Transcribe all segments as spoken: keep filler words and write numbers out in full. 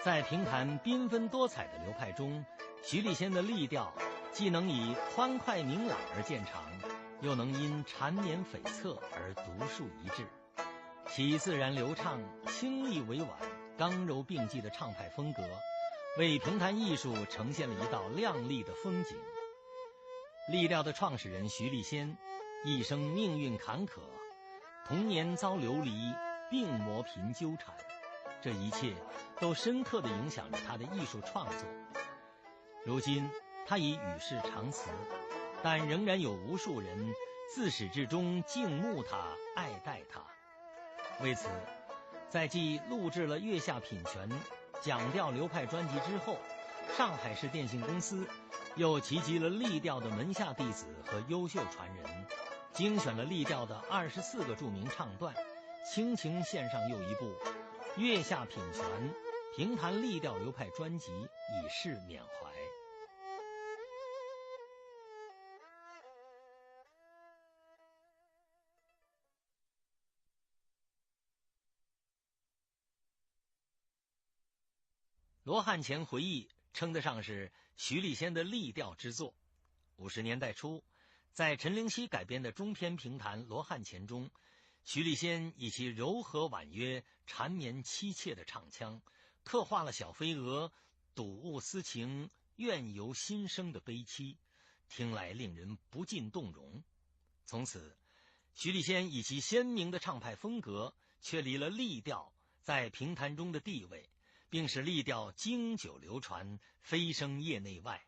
在评弹缤纷多彩的流派中，徐丽仙的丽调既能以欢快明朗而见长，又能因缠绵悱恻而独树一帜。其自然流畅、清丽委婉、刚柔并济的唱派风格，为评弹艺术呈现了一道亮丽的风景。丽调的创始人徐丽仙，一生命运坎坷，童年遭流离，病魔频纠缠，这一切都深刻地影响着她的艺术创作。如今，她已与世长辞，但仍然有无数人自始至终敬慕她、爱戴她。为此，在继录制了《月下品泉》讲调流派专辑之后，上海市电信公司又集结了丽调的门下弟子和优秀传人，精选了丽调的二十四个著名唱段，倾情献上又一部《月下品泉》评弹丽调流派专辑，以示缅怀。罗汉钱回忆称得上是徐丽仙的丽调之作。五十年代初，在陈灵犀改编的中篇评弹《罗汉钱》中，徐丽仙以其柔和婉约、缠绵凄切的唱腔，刻画了小飞蛾睹物思情、怨尤心生的悲戚，听来令人不禁动容。从此，徐丽仙以其鲜明的唱派风格，确立了丽调在评弹中的地位，并使丽调经久流传，蜚声业内外。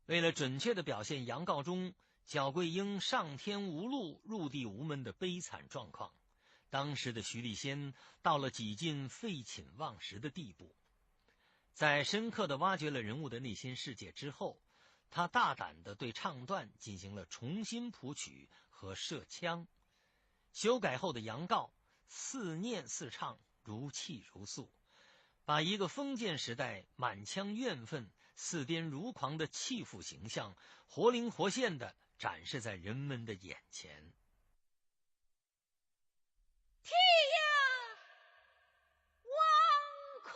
为了准确地表现杨告中皎桂英上天无路、入地无门的悲惨状况，当时的徐立先到了几近废寝忘食的地步。在深刻地挖掘了人物的内心世界之后，他大胆地对唱段进行了重新谱曲和设腔。修改后的杨告似念似唱，如泣如诉，把一个封建时代满腔怨愤、似癫如狂的弃妇形象，活灵活现地展示在人们的眼前。天呀，王魁！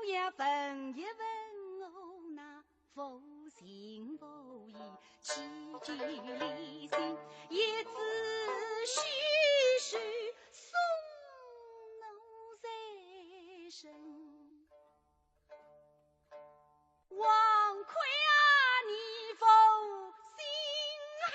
也问一问我那无情无义、欺君离心、一子虚实、送奴在身。 王魁啊，你无心嘿，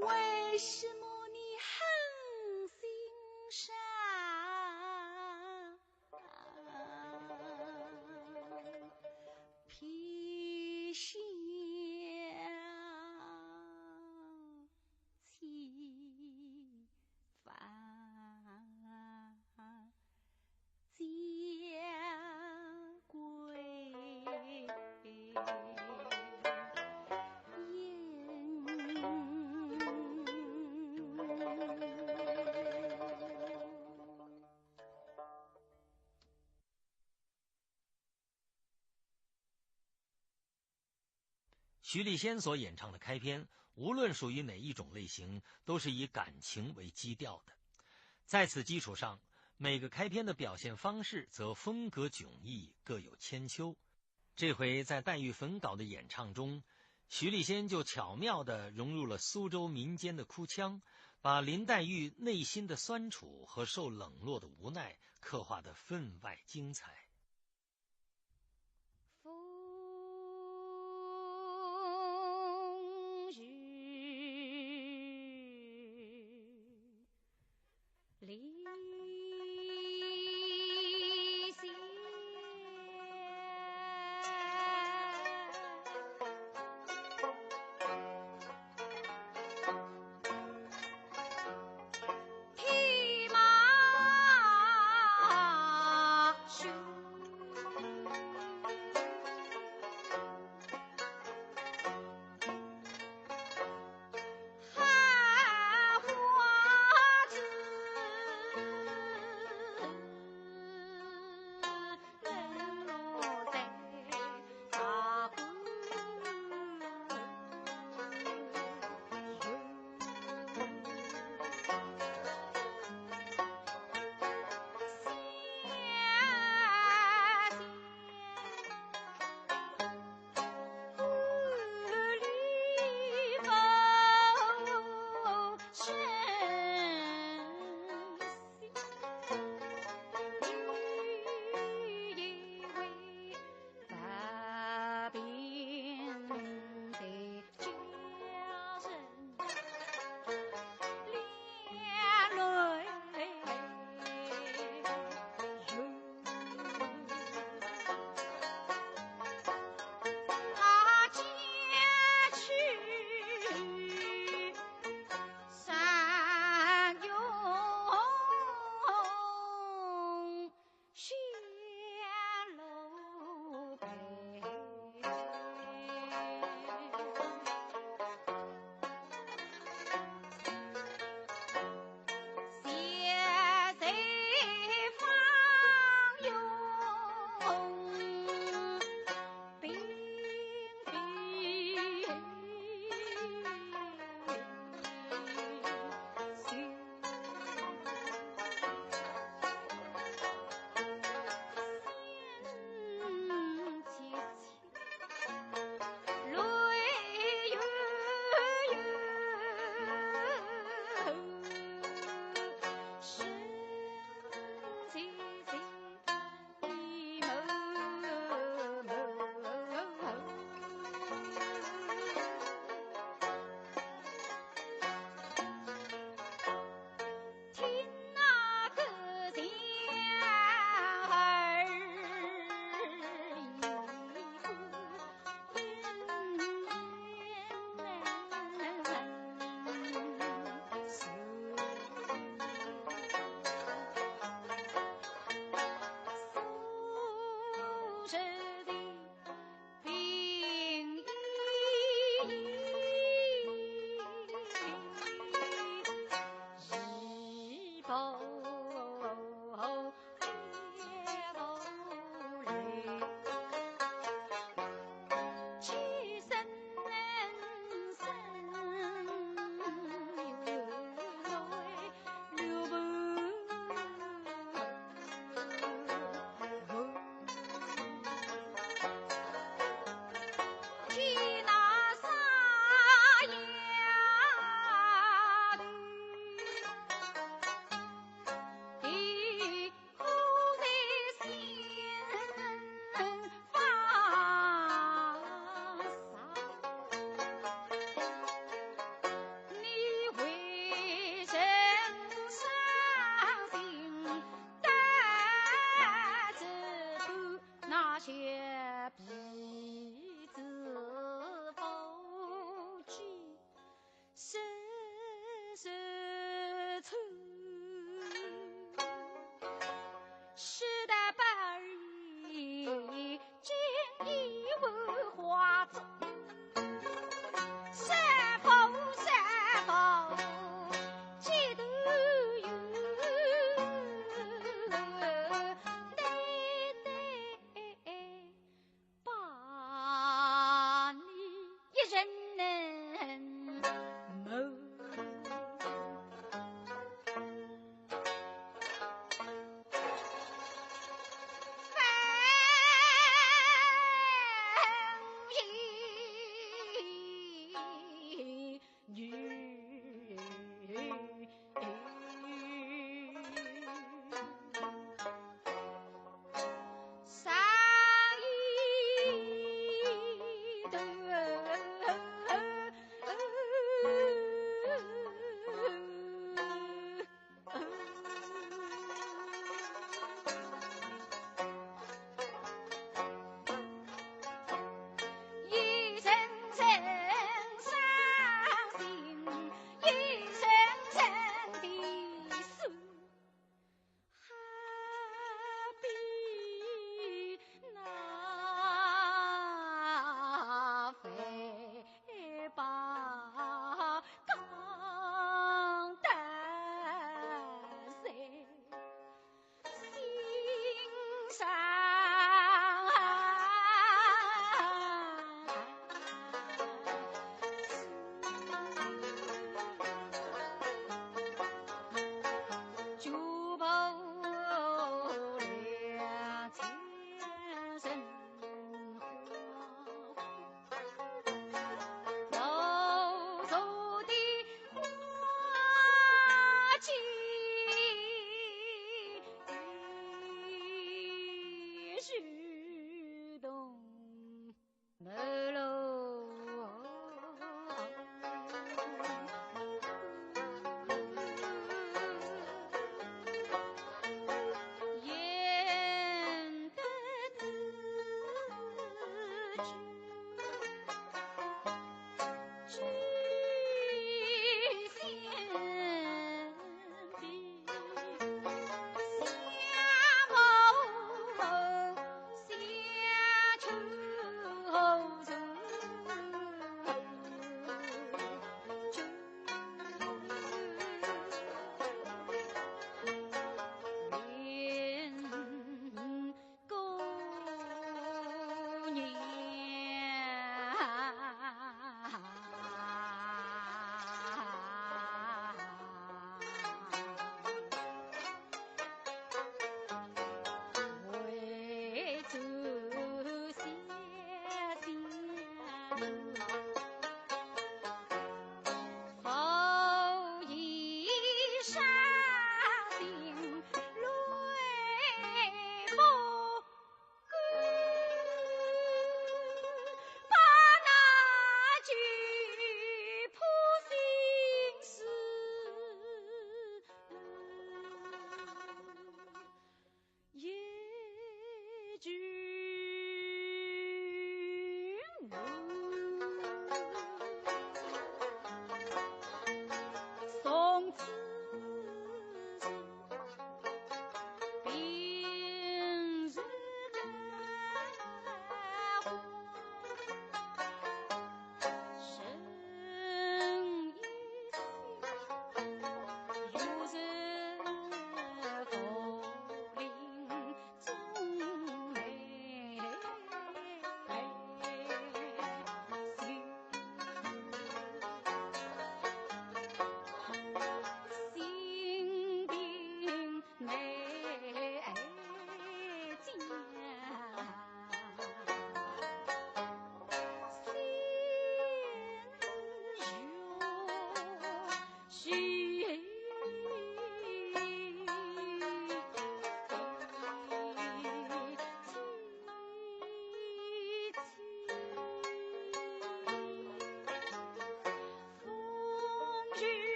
为什么你狠心杀皮鞋？ 欺犯家规。徐丽仙所演唱的开篇，无论属于哪一种类型，都是以感情为基调的。在此基础上，每个开篇的表现方式则风格迥异，各有千秋。这回在黛玉焚稿的演唱中，徐丽仙就巧妙地融入了苏州民间的哭腔，把林黛玉内心的酸楚和受冷落的无奈刻画得分外精彩。 风雨离心。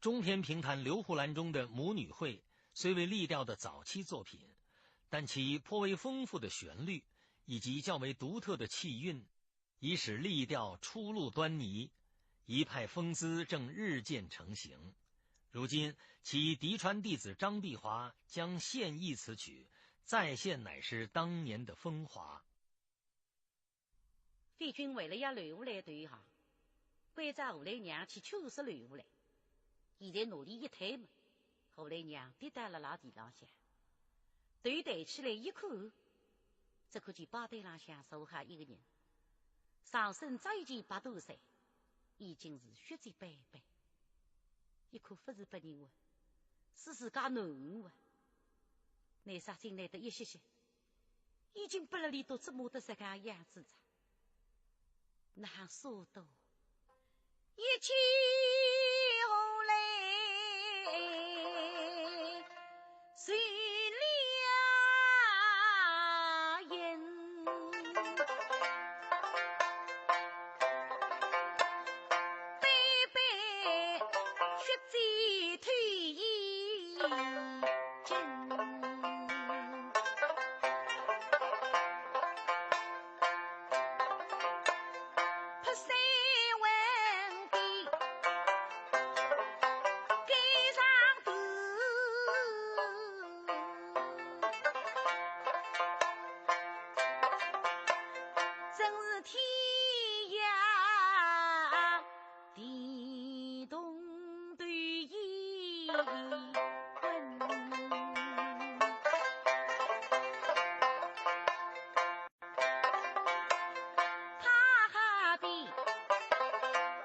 中篇评弹《刘胡兰》中的《母女会》虽为丽调的早期作品，但其颇为丰富的旋律以及较为独特的气韵，已使丽调初露端倪，一派风姿正日渐成型。如今，其嫡传弟子张碧华将现佚此曲，再现乃是当年的风华。 费军为了要留下来投降，关照胡兰娘去劝说留下来。现在拿俚一推嘛，胡兰娘跌倒了辣地浪向，头抬起来一看，只看见吧台浪向坐下一个人，上身着一件白缎衫，已经是血迹斑斑。一看勿是别人哇，是自家囡儿哇。拿杀进来得一歇歇， 已经拨勒俚笃折磨得实梗样子哉。哪哼舍得？一气下来，碎了音。悲悲血祭退衣 尽。拍散魂的盖上头，真是天涯 地动地移滚。他好比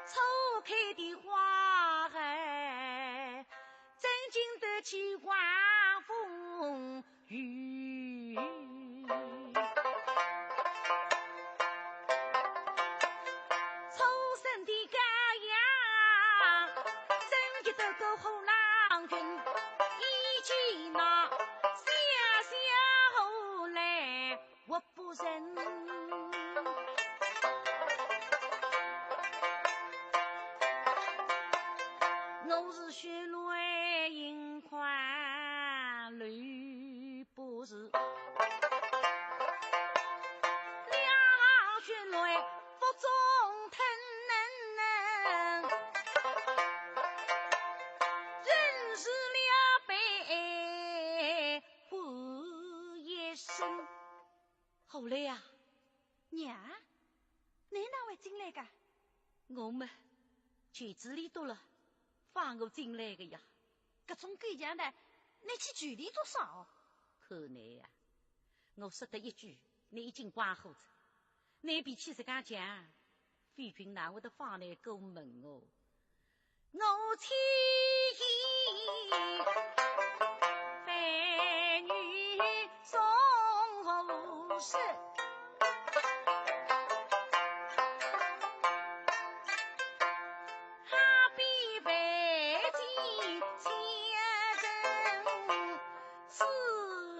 初开的花儿，真经得起狂风 雨。初生的羔羊，怎及得过虎狼群？以及那小小猴来活不成。我是血泪盈眶流 不是。两行血泪腹中吞，忍受了悲欢一生。何来呀？娘，倷哪会进来个？我么，求仔俚笃了，放我进来个呀。搿种狗样的，倷去求俚做啥哦？看倷呀，我说得一句，倷已经光火哉。倷脾气实梗犟， 飞君哪会得放倷过门哦？我妻以番女送何事？好比凡间千人 痴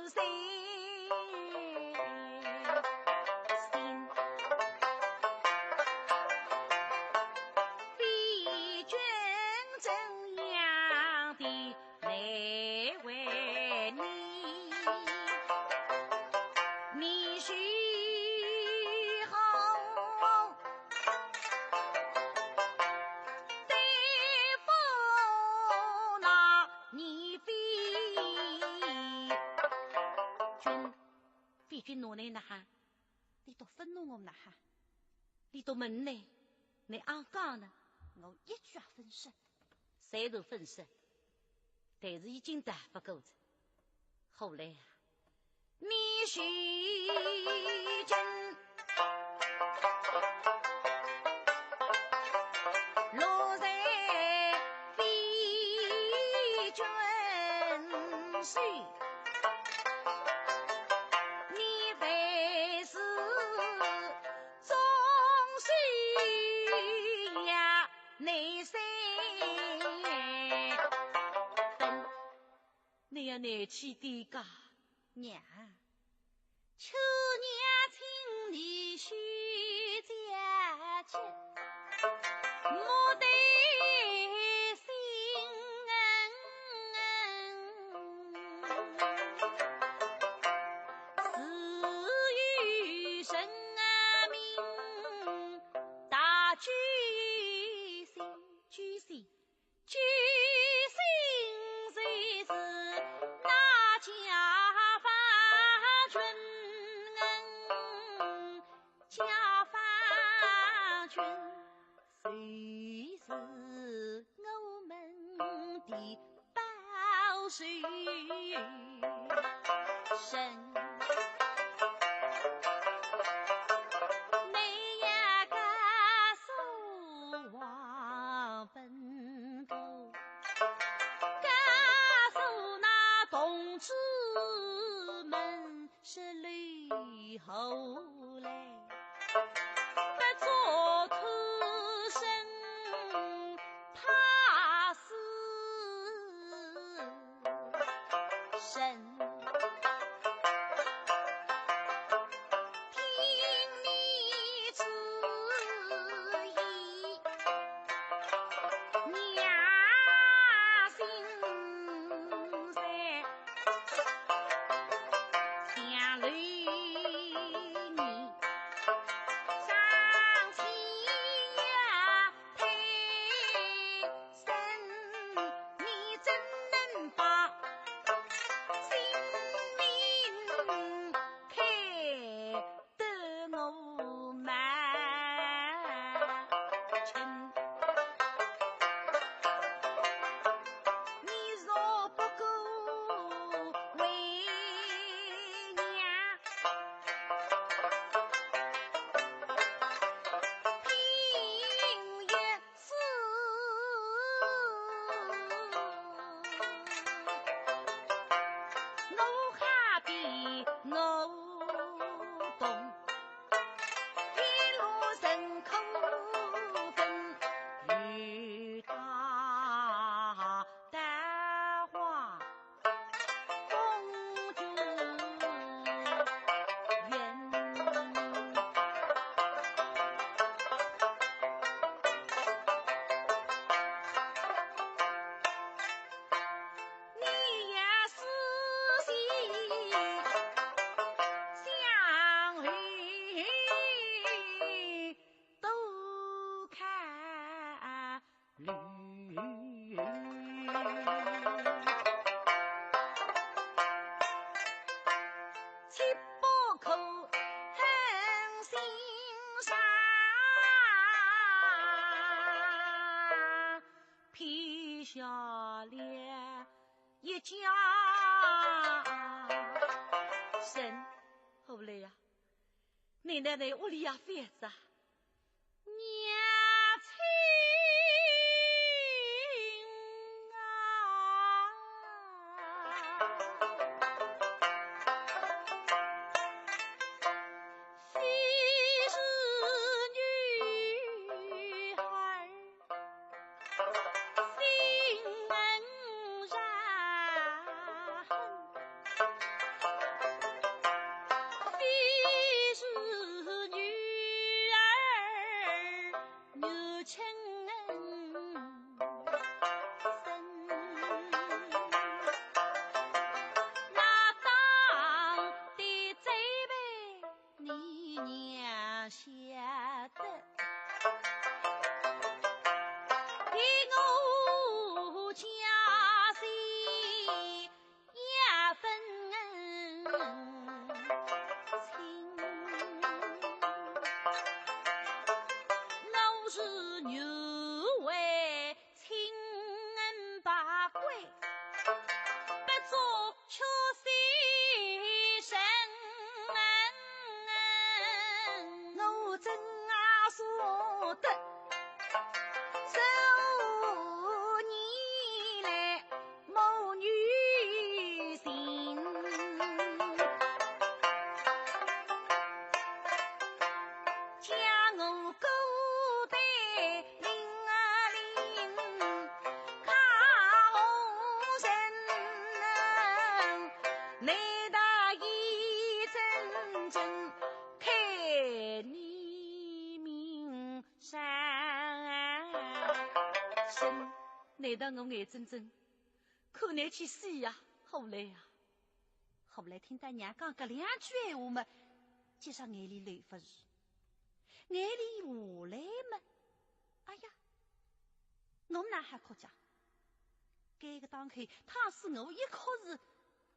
心。非君怎样的难为你？你是何 对付那你非君。非君奴倷哪哈？俚笃分侬我哪哈？俚笃问倷，倷阿讲呢？我一句也勿说。虽然勿说，但是已经逃勿过哉。后来啊， 你是真，落在非君手，你万事总是要难三分。 倷要难起点个。娘，求娘请你休假期，莫担心。自有神明大救星，救星。 救星就是那家法君，家法君，谁是我们的保守神？你呀，告诉王本都， 告诉那同志们是留后来，不做偷生怕死人。 听你之意，娘心在想留你，上天呀， 配生，你怎能把性命开得我蛮轻？你若不顾为娘， 平日子，我好比我懂，一路人口分与大道化。 公主云。你呀，思前想后， 多考虑。七八口心上披下了一件衫。后来呀，你奶奶屋里也反着，娘亲啊。 非是女儿心上恨，非是女儿 女亲生，那当的罪被你娘晓得，比我家谁 也分清。我是女为亲恩把关，不做缺席神。我真啊舍得，十五年来 母女情，将我过得零啊零，看红尘，难得一真正看你面上。是，难得我眼睁睁 看你去死呀，好来呀。好来听到娘讲搿两句闲话嘛，其实眼泪流勿住，眼泪下来嘛，哎呀，我哪还哭着？搿个当口，倘使我一哭是，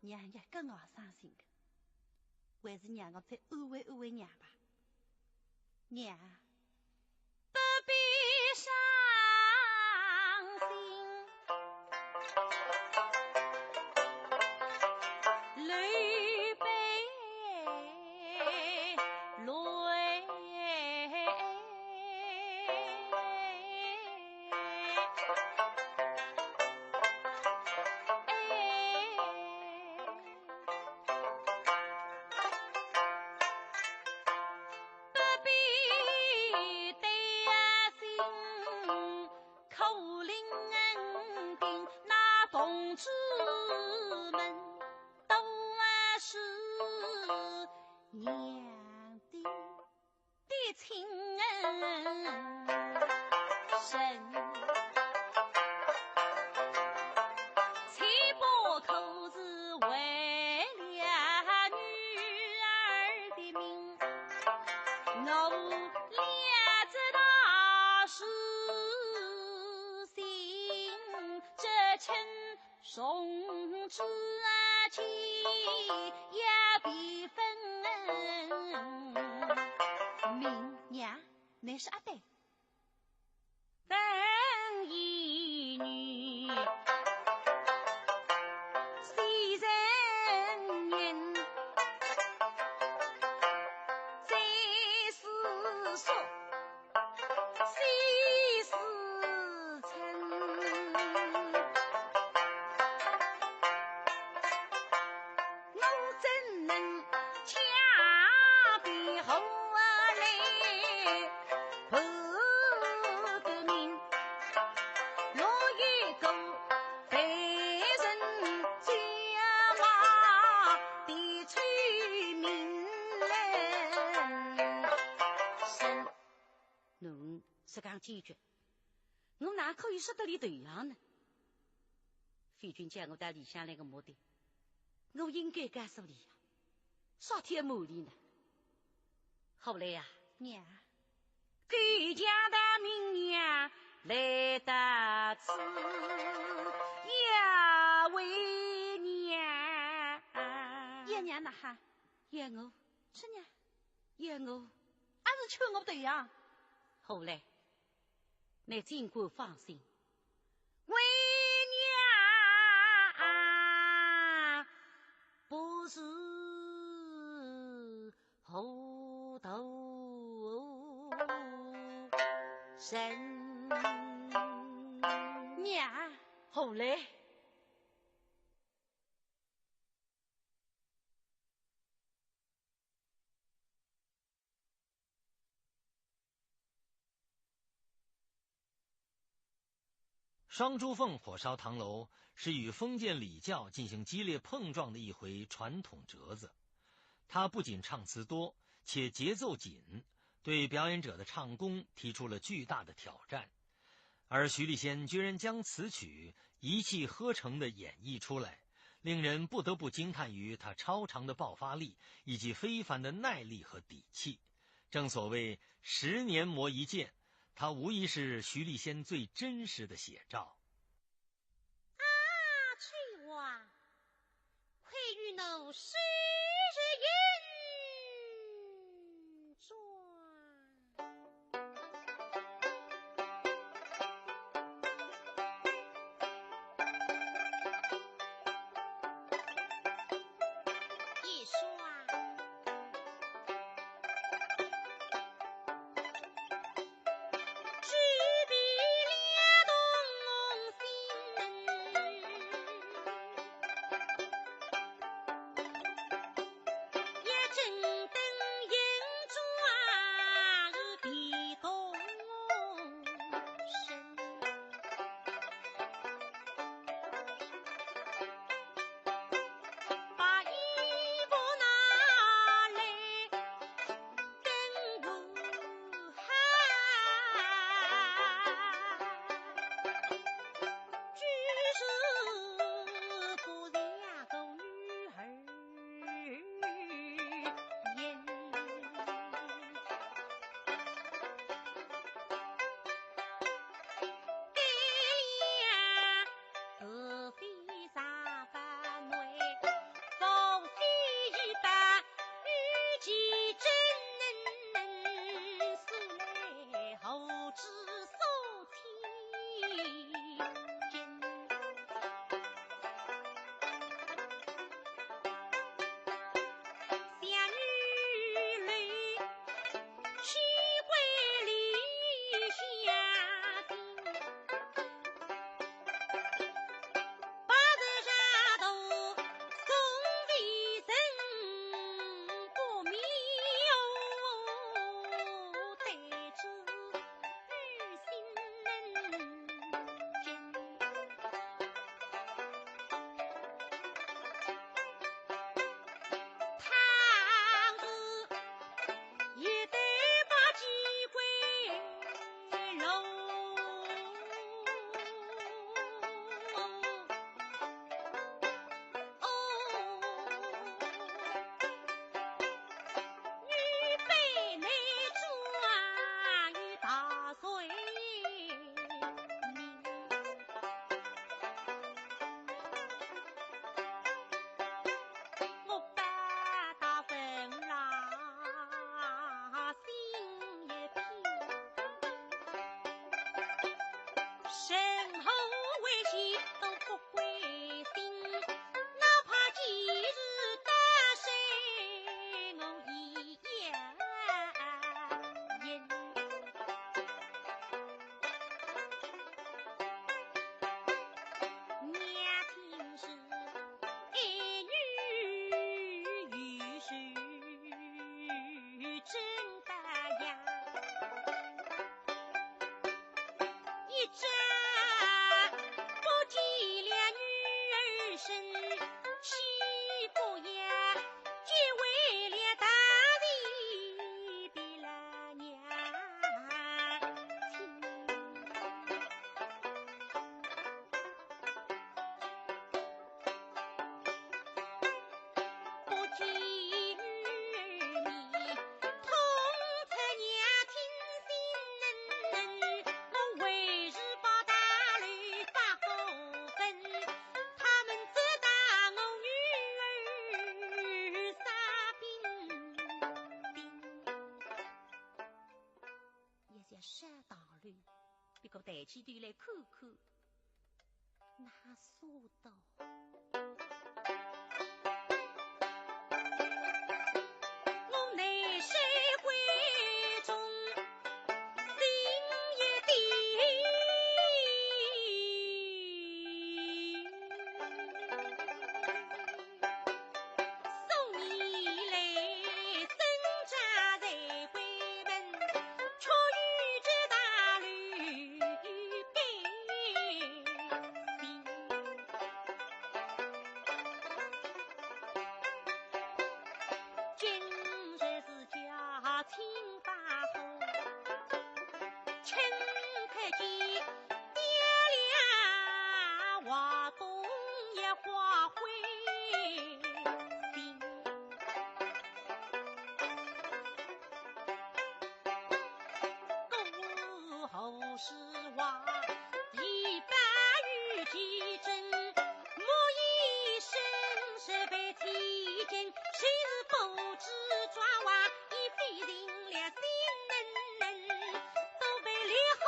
娘也跟我伤心的，还是让我再安慰安慰娘吧。娘， 不必伤心，泪悲泪。不必担心，苦命定那同志们都是娘的的亲人。 千百口是为了女儿的命，我两只大手心，这情从此起也必分明。娘，乃是阿对。 本以女，昔人人，在世说，昔时称。 我怎能强辩何来？不得明，若有个被人責骂的罪名来。是，侬是讲坚决，我哪可以说得伊投降呢？ 夫君叫我到里向来个目的，我应该告诉伊呀，啥体瞒伊呢？好来呀，娘，狗强盗命娘来到此，要为娘。要娘哪哈？要我，是娘。 要我劝我不对呀。好嘞，你尽管放心。为娘不是糊涂人。娘，好嘞。 双珠凤火烧唐楼是与封建礼教进行激烈碰撞的一回传统折子。它不仅唱词多，且节奏紧，对表演者的唱功提出了巨大的挑战。而徐丽仙居然将此曲一气呵成地演绎出来，令人不得不惊叹于她超常的爆发力以及非凡的耐力和底气。正所谓十年磨一剑，她无疑是徐丽仙最真实的写照。啊，翠花，快与奴试试银装。我抬起头来看看，那啥道？我内心怀中心一定。 送你来生家在闺门，出于这大路边。今日是家清发火，请客见爹娘，话东也话灰心。 故后世话，一般与其真，莫以身世被欺奸，谁是不知抓娃，已非人了心能能，都被烈火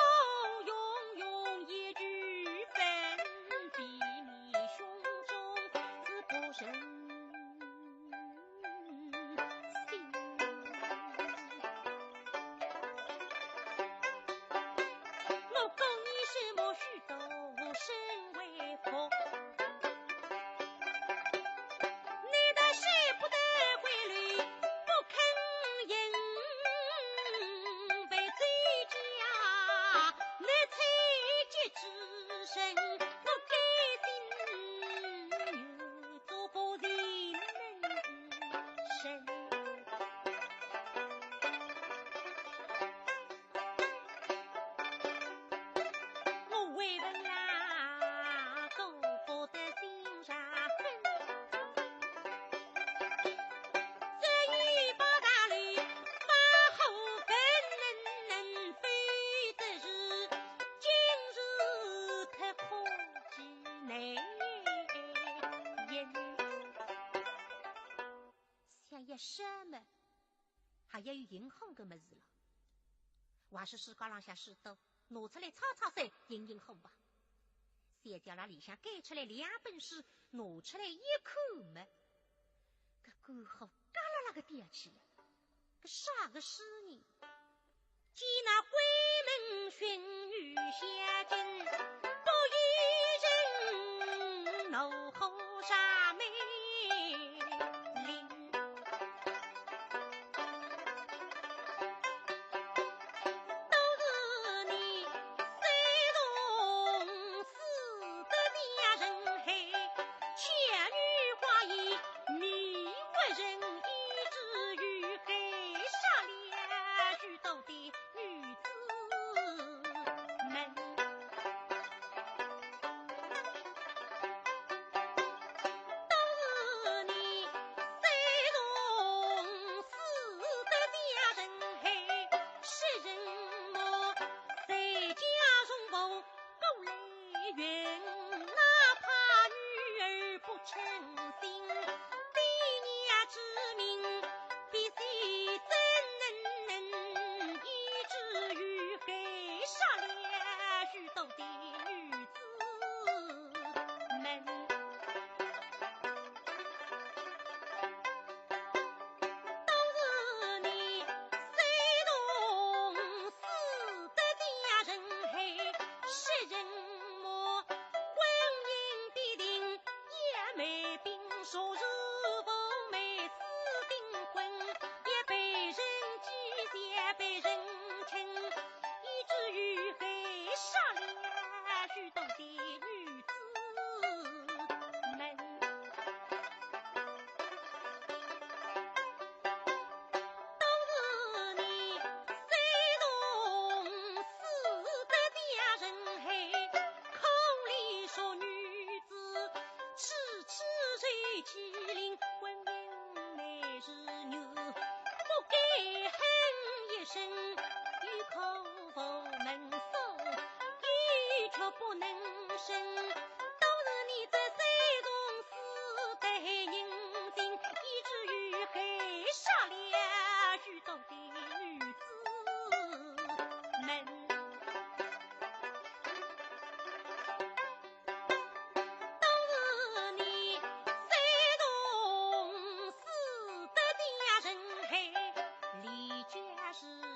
永永一句分，比你胸中之不仁。 心。我告你什么许多身为佛，你的舍不得回来不肯应，被追加，你妻妾之身不甘心，又做不人能生。 我为人啊，都不得心上恨。只有把大礼把后分能能，非得是今日特可之难言。想要什么？ 还要有银行个物事了。话说世界浪向许多，拿出来擦擦手，印印货吧。小姐辣里向拣出来两本书，拿出来一看么，搿官货嘎啦啦个掉去了，搿啥个书呢？见那闺门寻女相见，不由人怒火上眉林。 都是你私通私德的人害，巧女寡言迷惑人，以至于害杀了许多的女子们。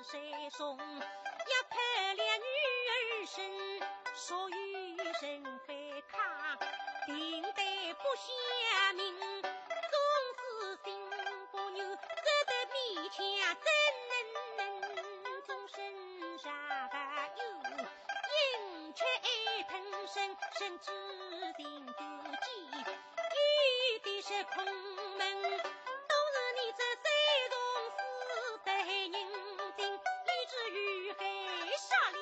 谁送？要配了女儿身，所有人非看，定得不下命。总是心不愿，只得勉强，怎能终身上白有？ 饮且一盆参，参之情不尽，有的是空门。都是你这山东死得人精，以至于害杀了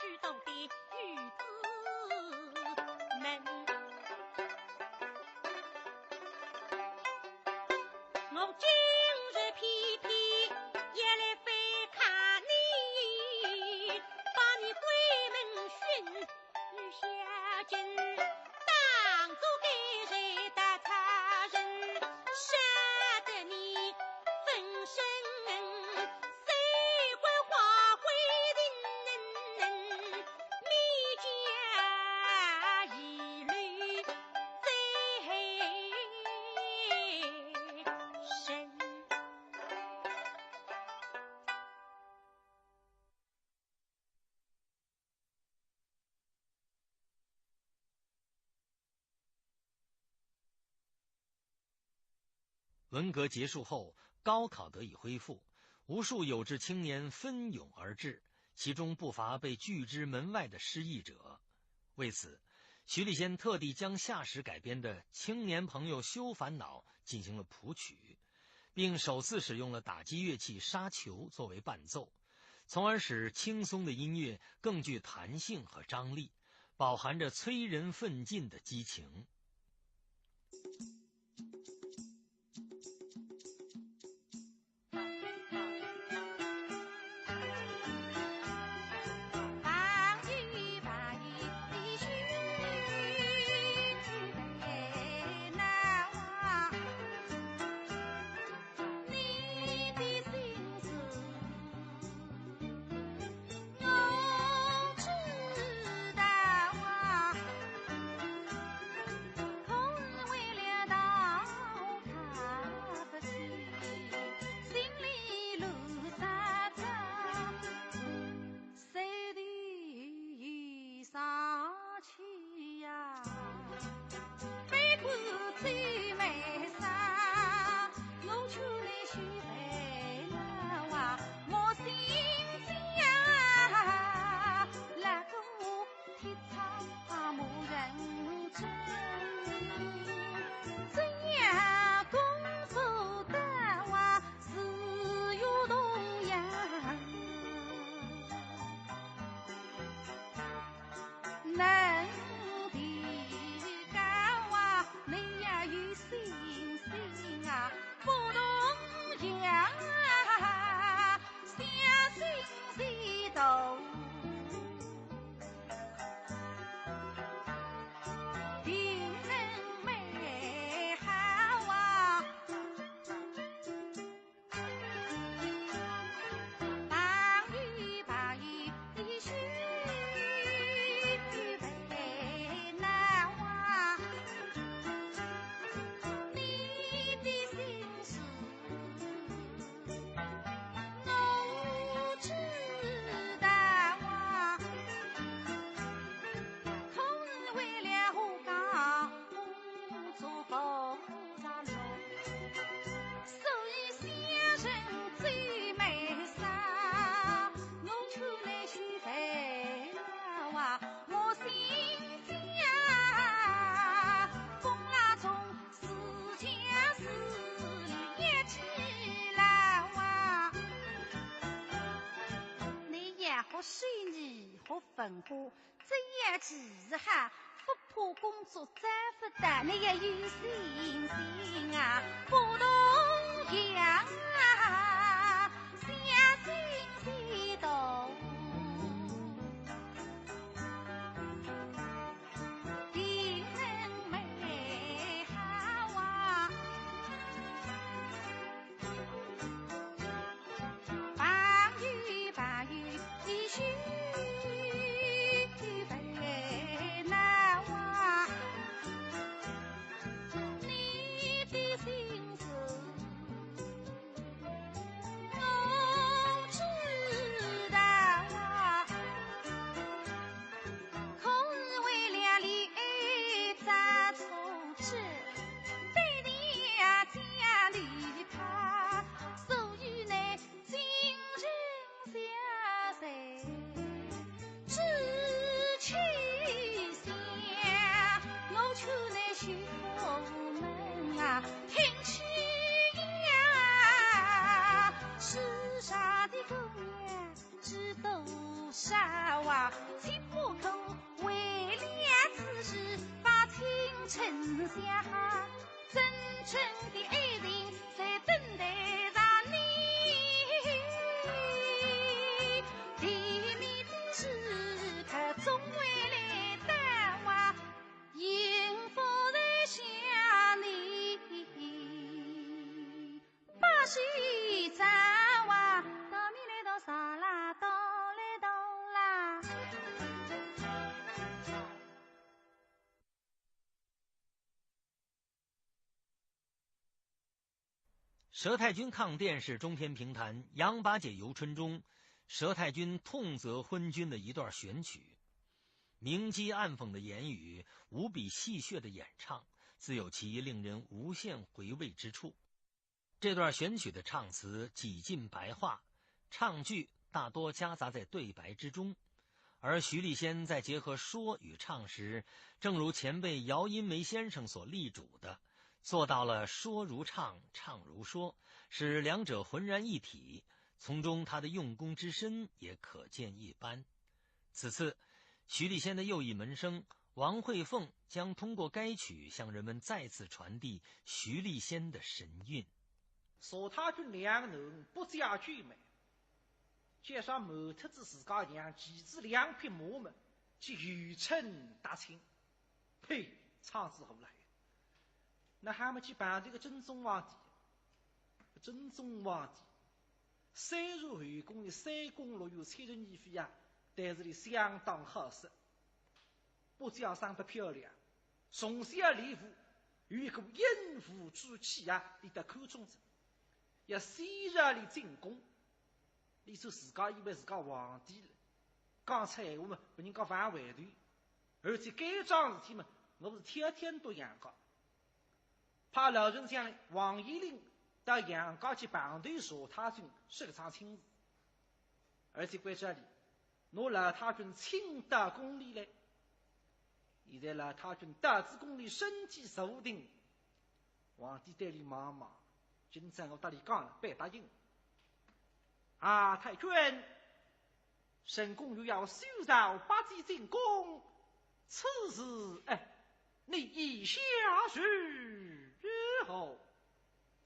许多的女子们。 我今日偏偏也来反抗你，把你闺门训与下贱，当作该日的他人，杀得你粉身碎骨化灰烬，面前一泪 文革结束后，高考得以恢复，无数有志青年蜂拥而至，其中不乏被拒之门外的失意者。为此，徐立先特地将夏时改编的《青年朋友休烦恼》进行了谱曲，并首次使用了打击乐器沙球作为伴奏，从而使轻松的音乐更具弹性和张力，饱含着催人奋进的激情。你也好水泥，好文化，这样其实哈，不怕工作找不到，你要有信心啊，不动摇啊，相信行动。 定能美好啊。朋友，朋友，你须别恼啊，你的心事的姑娘知多少啊？七八个为了之事把青春下，真诚的爱情在等待着你。甜蜜的时刻总会来到啊，幸福在想你。 把戏找啊，到米来到啥啦，到来到啦。佘太君抗辩是中篇评弹《杨八姐游春》中佘太君痛责昏君的一段选曲。明讥暗讽的言语，无比戏谑的演唱，自有其令人无限回味之处。 这段选曲的唱词几近白话，唱句大多夹杂在对白之中，而徐丽仙在结合说与唱时，正如前辈姚音梅先生所力主的，做到了说如唱，唱如说，使两者浑然一体，从中她的用功之深也可见一斑。此次，徐丽仙的又一门生王惠凤将通过该曲向人们再次传递徐丽仙的神韵。佘太君两个囡儿不嫁娶嘛，加上瞒脱仔自家娘，骑仔两匹马嘛，去游春踏青。呸，唱仔胡来。那还没去碰头个真宗皇帝，真宗皇帝 虽然后宫里三宫六院七十二妃啊，但是俚相当好色。不仅生得漂亮，从小练武，有一股英武之气啊，俚得看中哉。要先让俚进宫，俚说自家以为自家皇帝了，讲出闲话嘛，拨人家反胃头，而且该桩事体嘛，我是天天到杨家。 派老丞相王延龄到杨家去碰头佘太君说搿桩亲事。而且关照俚，拿老太君请到宫里来。现在老太君到仔宫里身体坐定，皇帝对俚望望，今朝我搭俚讲了，必答应。啊，太君， 沈公又要修造八戒进宫，此事，哎，你意下如何？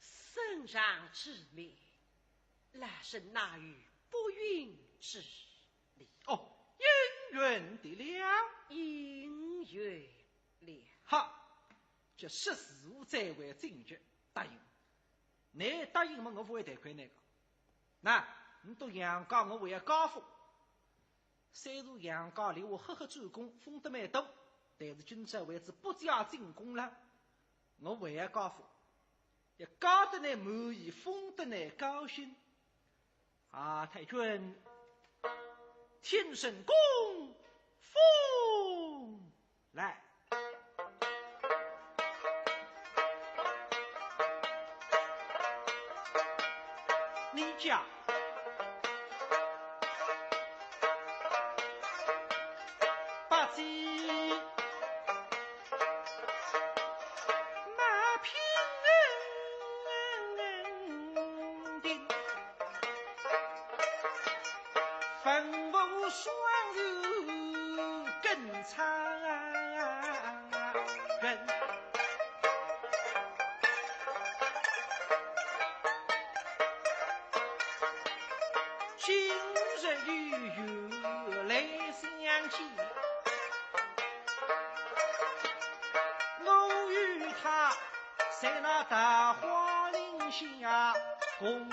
圣上之命，老身哪有不允之理？哦，应允的了。应允了。好，这识时务者为俊杰，答应。倷答应么，我勿会推扳倷个。喏，倷到杨家，我还要加封。 虽然杨家留下赫赫战功，封得蛮多，但是今朝为仔八戒进宫了，我还要加封，要加得倷满意，封得倷高兴。啊，太君，请沈公封。 来，你家八戒马平定， 文武双全更昌人。今日有缘来相见，我与他在那桃花林下共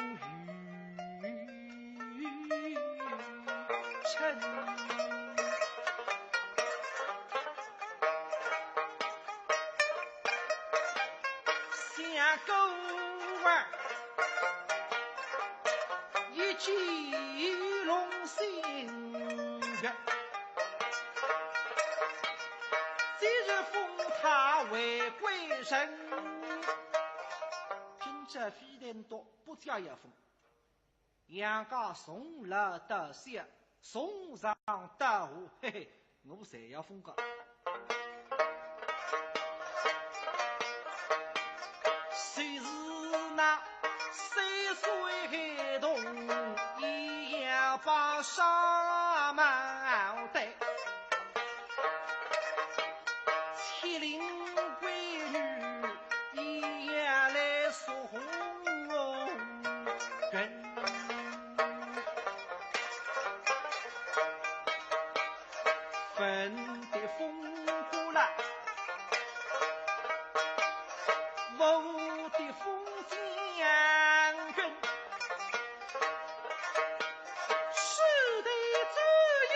今朝非但到八戒要封， 杨家从老到小，从上到下，嘿嘿，我侪要封个。把纱帽戴，七灵闺女也来送根。粉的风过来，我的风将军。 是的，主人。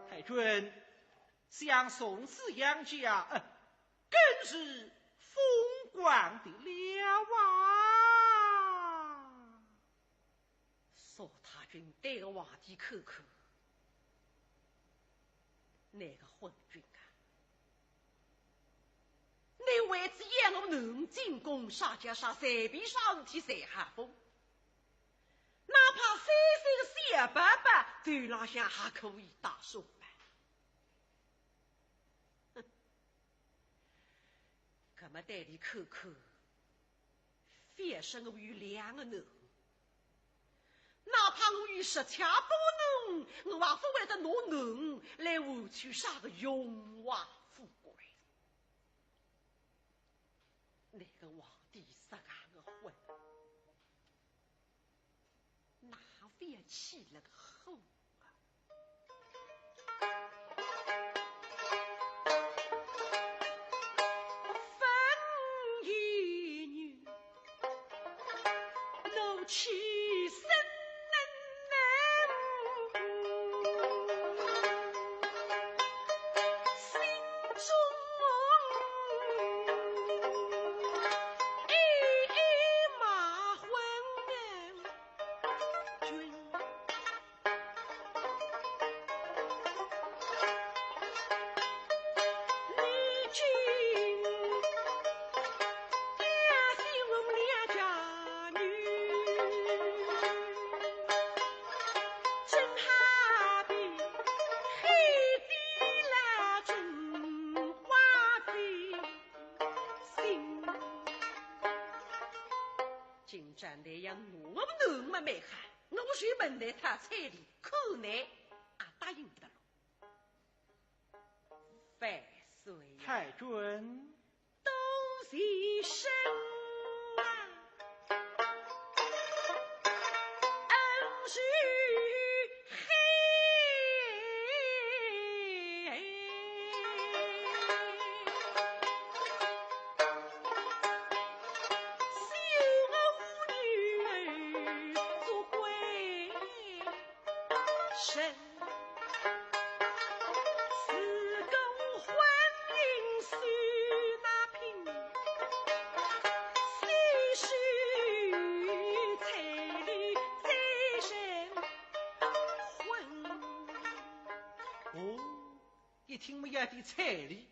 太君，想从此杨家，呃，更是风光的了啊！ 苏太君对个皇帝看看，那个昏君啊，你为仔要我囡进宫，啥叫啥，随便啥事体侪好风，哪怕三岁个小宝宝，头浪向还可以戴纱帽。 搿么对俚看看，覅说我有两个囡，哪怕我有十七八个囡，我也勿会得拿囡来换取啥个荣华富贵。那个皇帝实梗个昏， 哪会起了个火啊？分一女，怒气生。 心中一马昏君，你今要信我们两家女，真好比 黑的那种花的心。今朝你要拿我囡么蛮好，我就问你讨彩礼，看你阿答应得咯。万岁呀！太君。 多谢生啊，恩如海。休我无女儿做鬼神。 自古婚姻须那凭，须知彩礼再成婚。哦，一听么要点彩礼，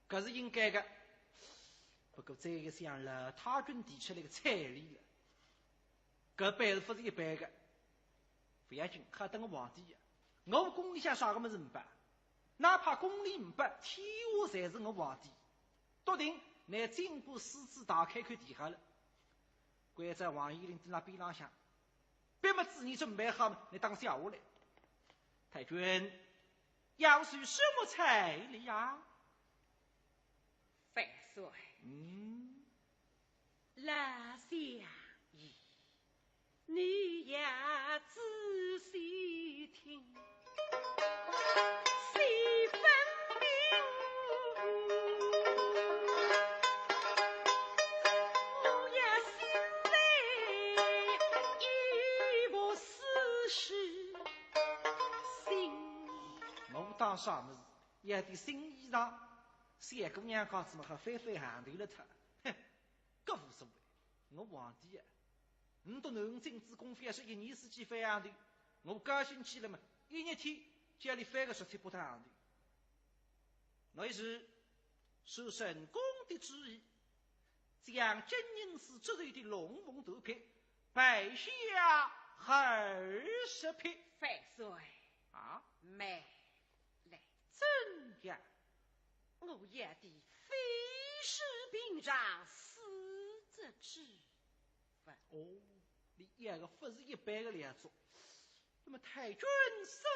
搿是应该个。不过再一想，老太君提出来个彩礼了，搿般是勿是一般个？ 勿要紧，好等我皇帝呀。我宫里向啥个物事没拨，哪怕宫里没拨，天下侪是我皇帝。笃定拿金瓜狮子大开口提好了。关照王延龄蹲辣边浪向，笔墨纸砚准备好么，你当下下来。太君，要收什么彩礼呀？万岁。嗯。 老相爷，你要仔细听，细分明。我要心里一幅四书新衣。我当啥物事？要点新衣裳？小姑娘家子么还翻翻行头了脱。哼。 搿无所谓，我皇帝呀，倷笃囡进仔宫覅说一年四季翻行头，我高兴起来嘛，一日天叫俚翻个十七八趟行头。乃是受朕公的旨意，将金银丝织成的龙凤缎帕，备下二十匹。万岁。啊？慢来。怎样？我要的非是平常四则之物。哦，你要的不是一般的良药。那么太君所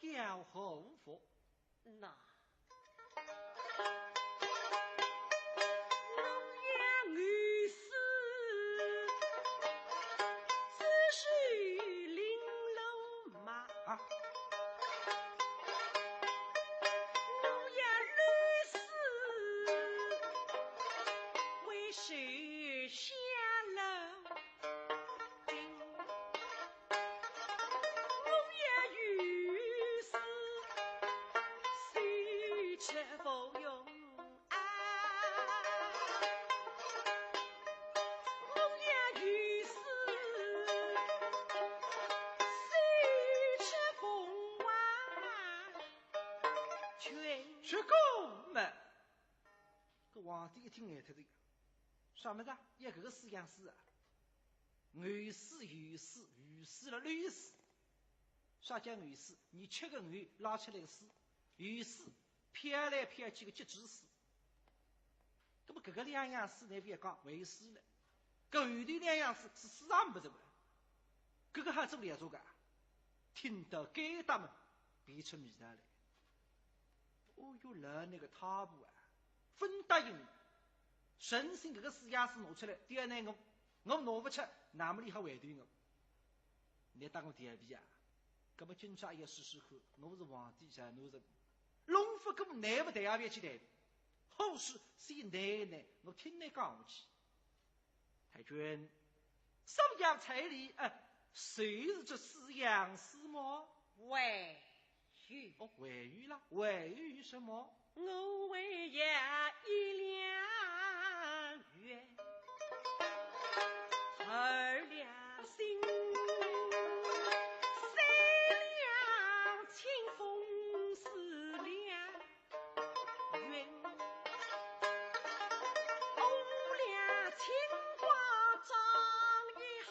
要何物？ 那我要御史，只是绫罗马。啊？我要御史，为首下楼。 我要御史，谁知不用啊？我要御史，谁知凤凰君。这个嘛，搿皇帝一听呆脱个，啥物事啊？要搿个四样书啊？ 御史、御史、御史了，御史。啥叫御史？你吃个御，拉出来个史，御史，飘来飘去个节制使。那么搿个两样书呢，覅讲为师了，搿后头两样书是师长勿是嘛？搿个还做勿了做个啊？听到该搭么，便出味道来。哦哟，老那个太婆啊，勿答应。 诚心搿个四样书拿出来，第二呢，我，我拿勿出，那么你还回头我？你当我调皮啊？搿么今朝也试试看，我是皇帝在奴人，弄勿过难勿得也覅去谈。好事先难难，我听你讲下去。太君， 所要彩礼，呃，就是这四样书么？还有。哦，还有啦，还有什么？我还要一两玉，二两金，三两青铜，四两 云，五两青瓜装一下，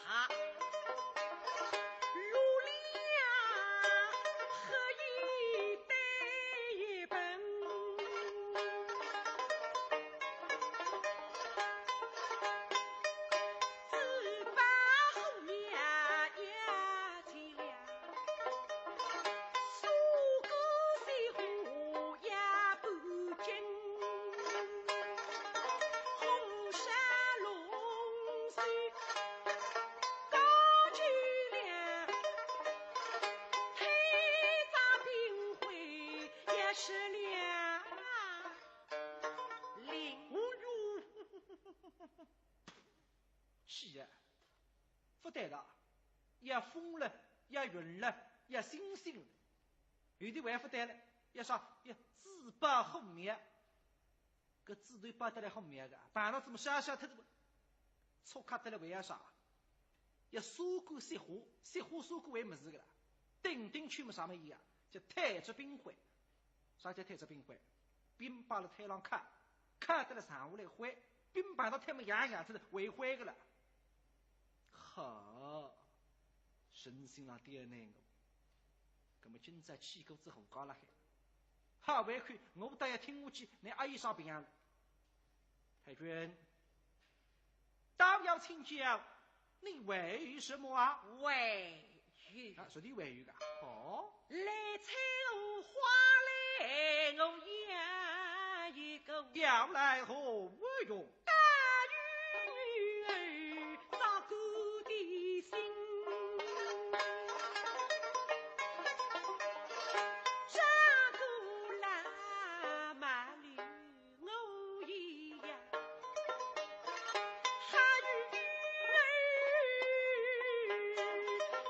六两荷叶担一盆，只把红娘要进了。 哦哟，气呀！勿对个，要风了，要云了，要星星了，有的还勿对了，要啥？要紫宝火苗。搿紫头摆得来火苗个，碰着怎么烧烧脱个？错开得来还要啥？要砂锅雪花，雪花砂锅还物事个啦。顶顶去么啥么一样，叫炭质冰灰。 啥叫炭质冰灰？冰摆辣炭浪烤，烤得来剩下来灰，冰碰着炭么烊烊脱了，会灰个了。好，诚心浪刁难我，葛么今朝气过仔火高辣海，好回去，我倒要听下去，倷阿有啥别样了。太君，倒要请教，你为什么啊？为 有。啊，说的还有个。哦。来采荷花来，我要一个。要来何用？大鱼儿照顾的心，照顾那马驴。 我一样，还有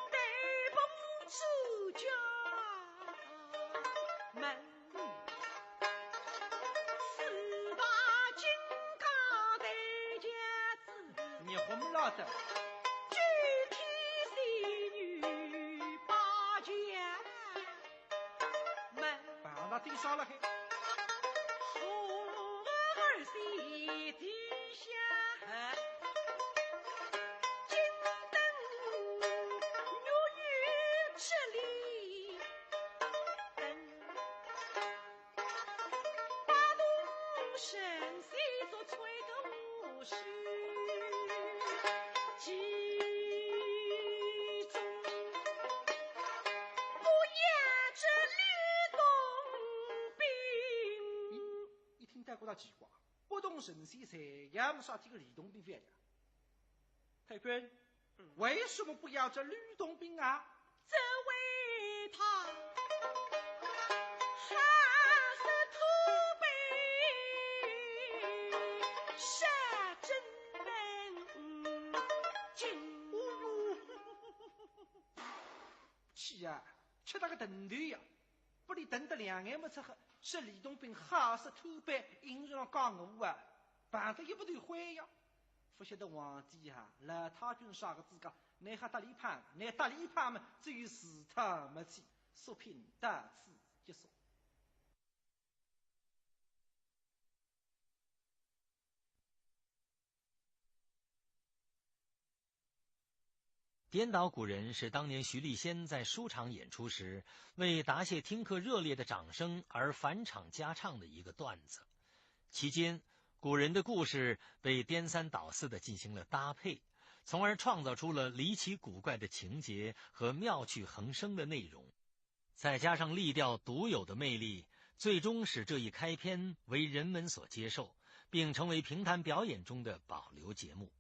带风出家门，四大金刚台架子，你混了的。九天仙女八将 门。碰着顶上了嘿。红儿是地下，金灯玉女之里，倒奇怪，不动神仙谁也没啥体个吕洞宾勿要呀。太君，为什么不要这吕洞宾啊？这为他好色土匪，杀真门禁。哦哟，气呀，气得个顿头呀，拨俚顿得两眼没出黑，说吕洞宾好色土匪，硬是要讲我啊，碰得一不头灰呀。勿晓得皇帝啊，老太君啥个资格，乃还搭俚攀，乃搭俚攀嘛，只有自讨没趣。书评到此结束。颠倒古人是当年徐丽仙在书场演出时，为答谢听客热烈的掌声而返场加唱的一个段子。期间，古人的故事被颠三倒四地进行了搭配，从而创造出了离奇古怪的情节和妙趣横生的内容。再加上丽调独有的魅力，最终使这一开篇为人们所接受，并成为评弹表演中的保留节目。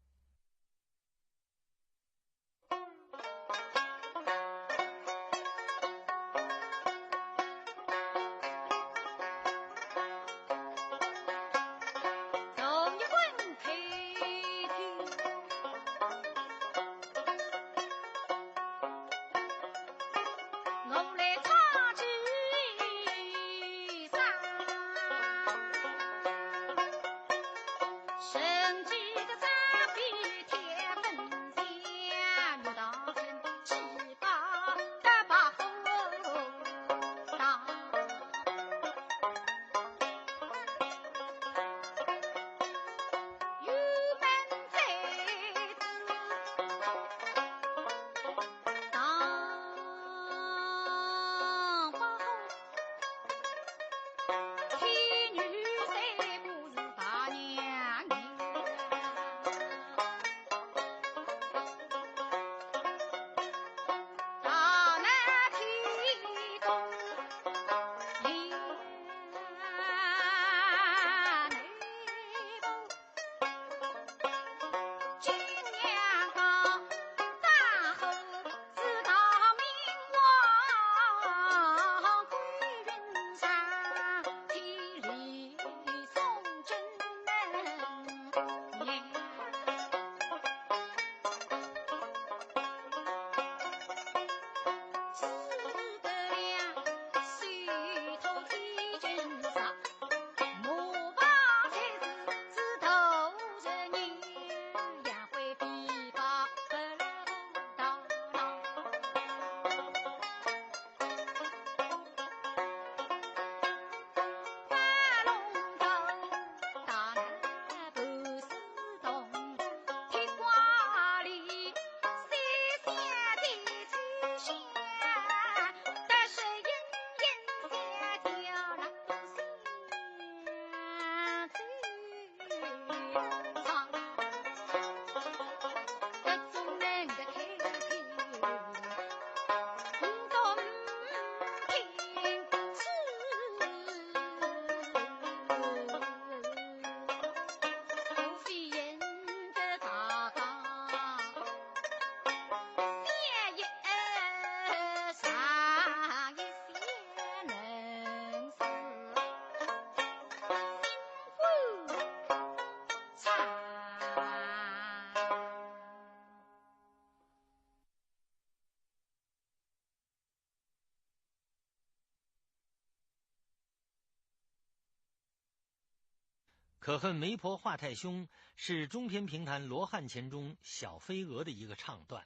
可恨媒婆华太兄是中篇评弹《罗汉钱》中小飞蛾的一个唱段，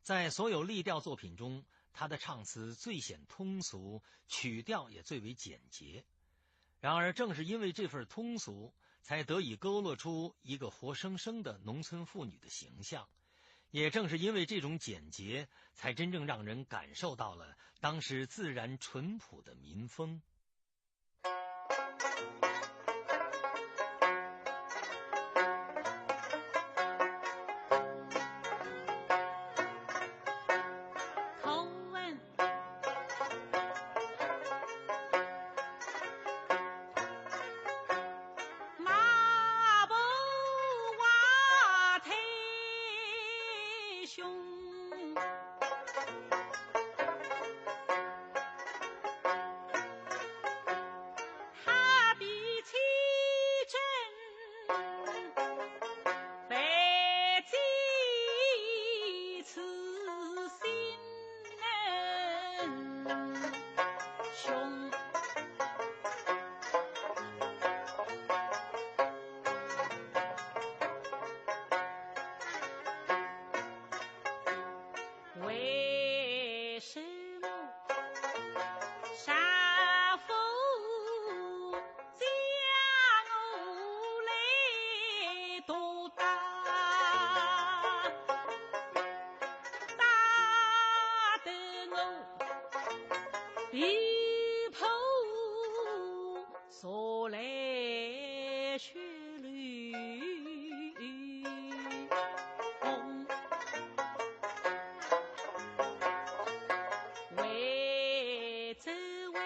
在所有丽调作品中，他的唱词最显通俗，曲调也最为简洁。然而，正是因为这份通俗，才得以勾勒出一个活生生的农村妇女的形象。也正是因为这种简洁，才真正让人感受到了当时自然淳朴的民风。一头茶来雪里红。为这位，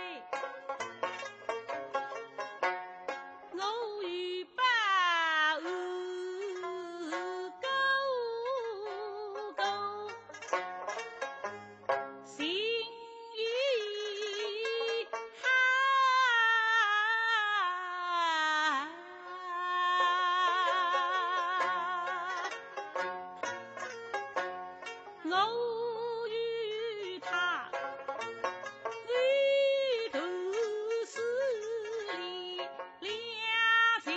我有把恩哥哥。 心意好。我与他一段思念，两情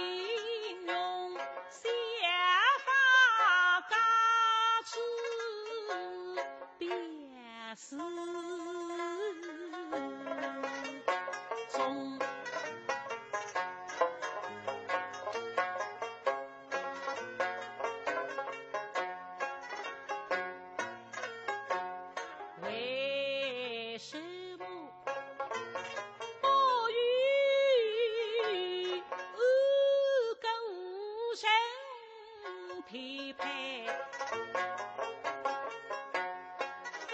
浓，相逢各处 别思衷。为什么不与恩哥人 匹配，为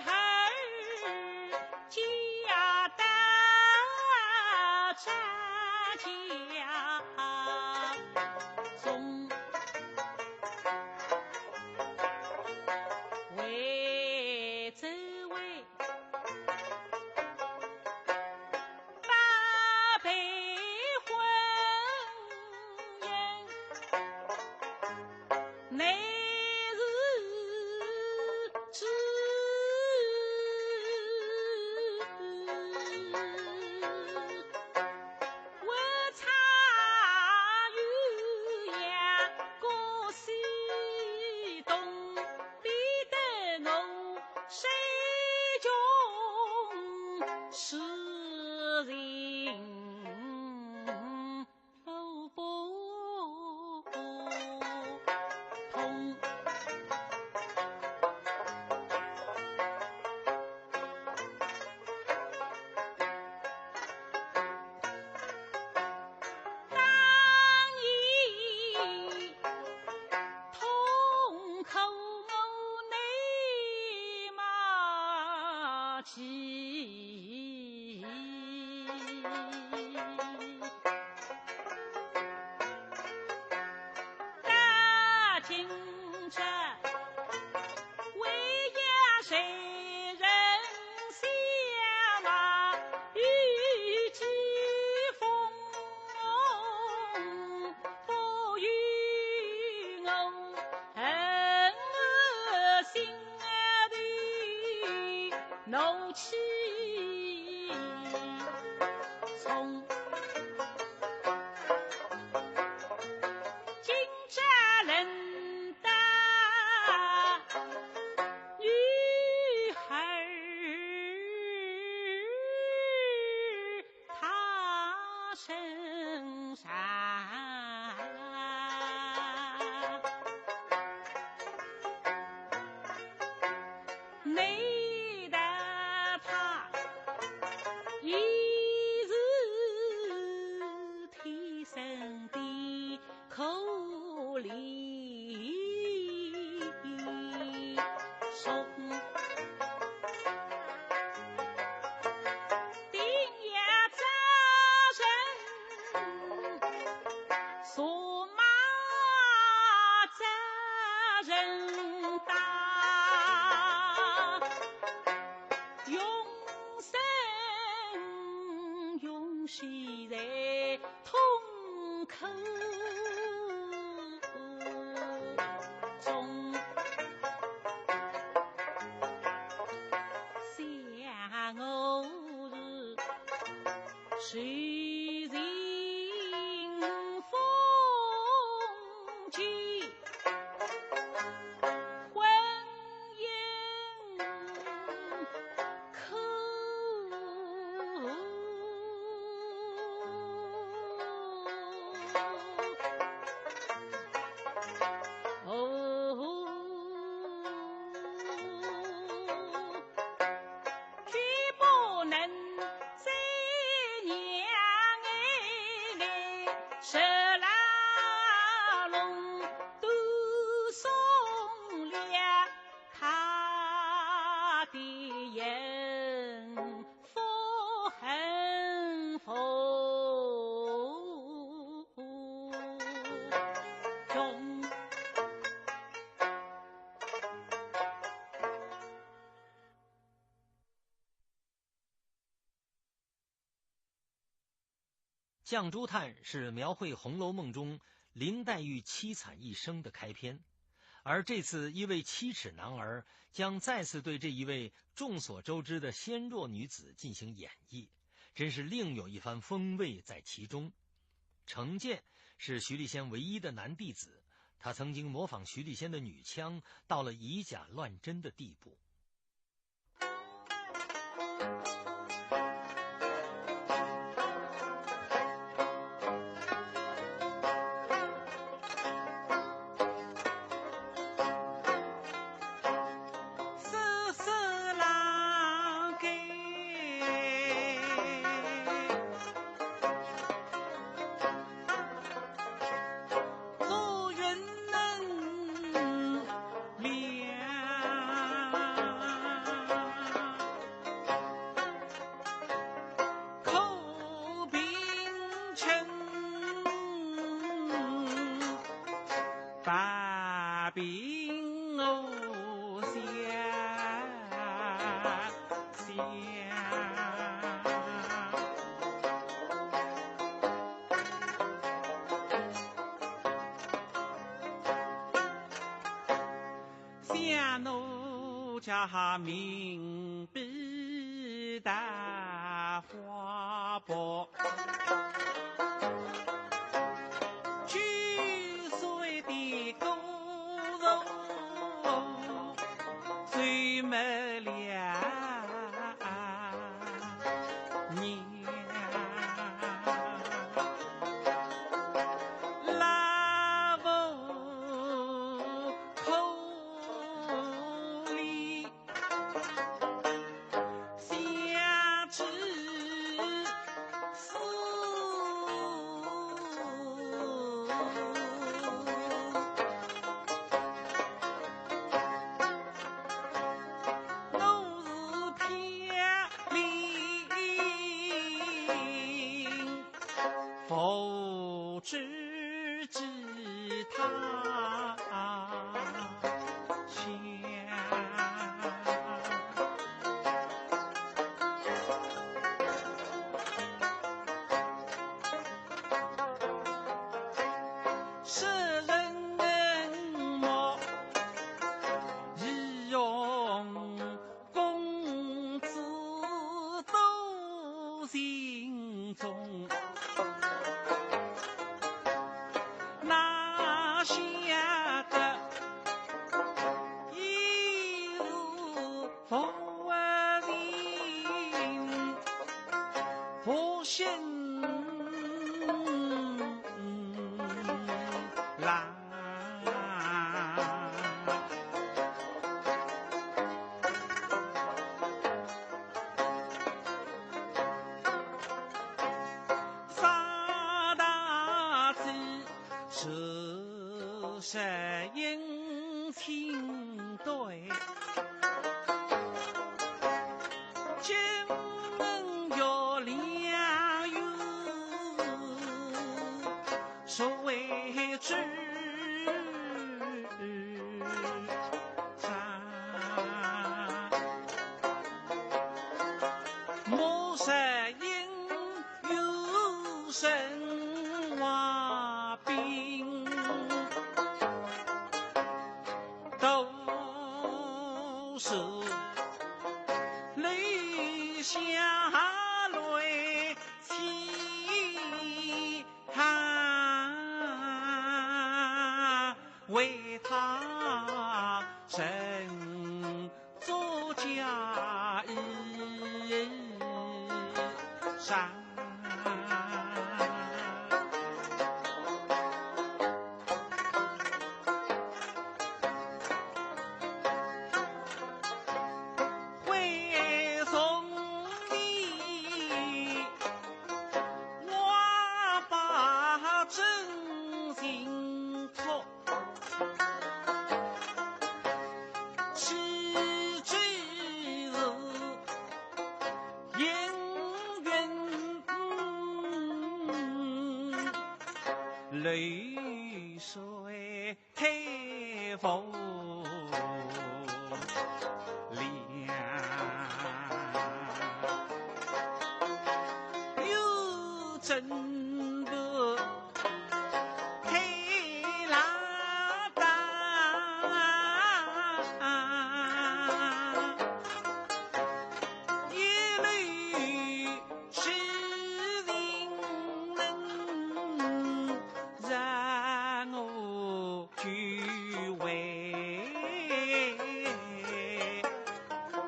何家道这家中，为这位 八辈婚姻，乃是知我差与阳过西东，逼得我 身穷志尽路不通。当年 痛苦我难忘记。到今朝，为呀谁人相望，与季风 不与我恨我心头怒气冲。今朝轮到女儿 他身上。难道他也是天生的 可怜虫。定要找人，索马找人打，永生永世在 痛苦中。想我是受尽风霜。 婚姻苦。哦，举步绛珠叹》是描绘《红楼梦》中林黛玉凄惨一生的开篇，而这次一位七尺男儿将再次对这一位众所周知的纤弱女子进行演绎，真是另有一番风味在其中。程建是徐丽仙唯一的男弟子，他曾经模仿徐丽仙的女腔，到了以假乱真的地步。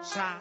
上。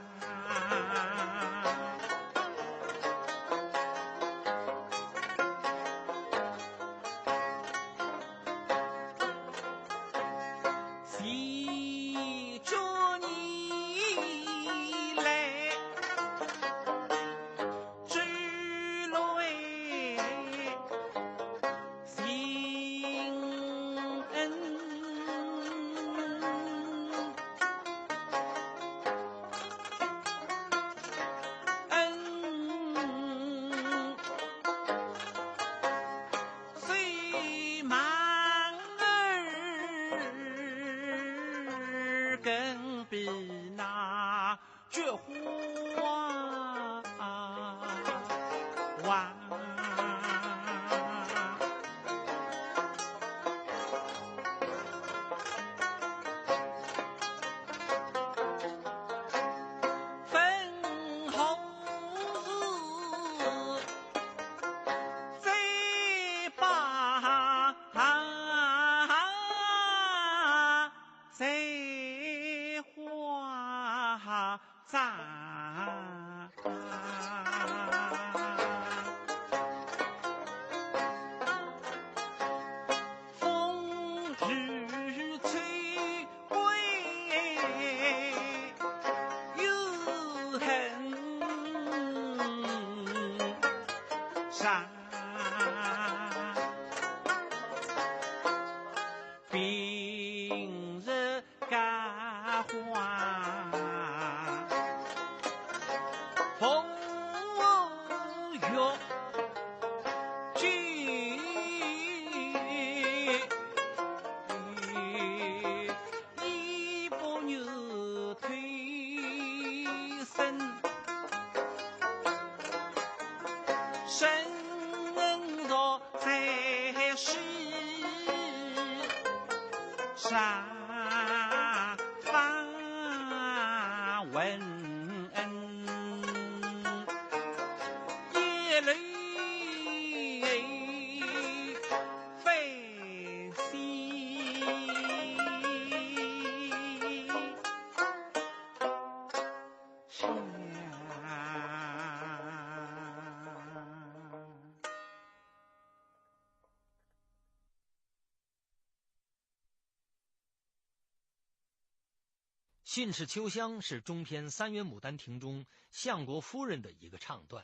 《训斥秋香》是中篇《三元牡丹亭》中相国夫人的一个唱段，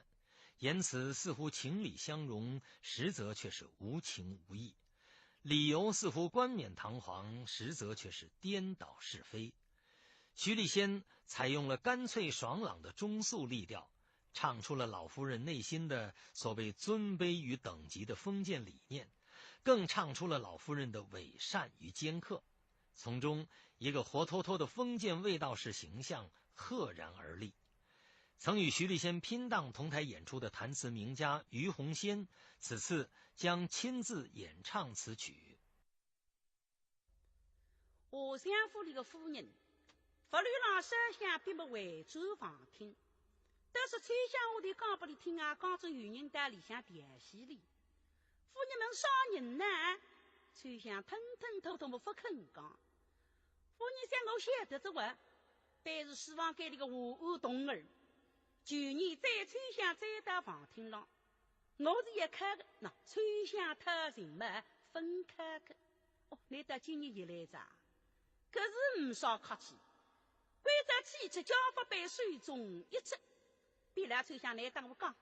言辞似乎情理相融，实则却是无情无义。理由似乎冠冕堂皇，实则却是颠倒是非。徐丽仙采用了干脆爽朗的中素丽调，唱出了老夫人内心的所谓尊卑与等级的封建理念，更唱出了老夫人的伪善与尖刻。从中，一个活脱脱的封建卫道士形象赫然而立。曾与徐丽仙拼档同台演出的弹词名家俞鸿仙，此次将亲自演唱此曲。华相府里个夫人，勿论辣烧香必么回转房厅，但是秋香丫头讲拨俚听啊，讲中有人到里向调戏俚。 夫人问啥人呢？秋香吞吞吐吐么勿肯讲。夫人想我晓得哉哇，但是书房间里个华安童儿，旧年追秋香追到房厅浪，我是一看个，喏，秋香讨情么勿肯个。哦，难道今日又来哉？搿是呒啥客气，关照去吃家法板手中一吃，便来秋香难当我讲。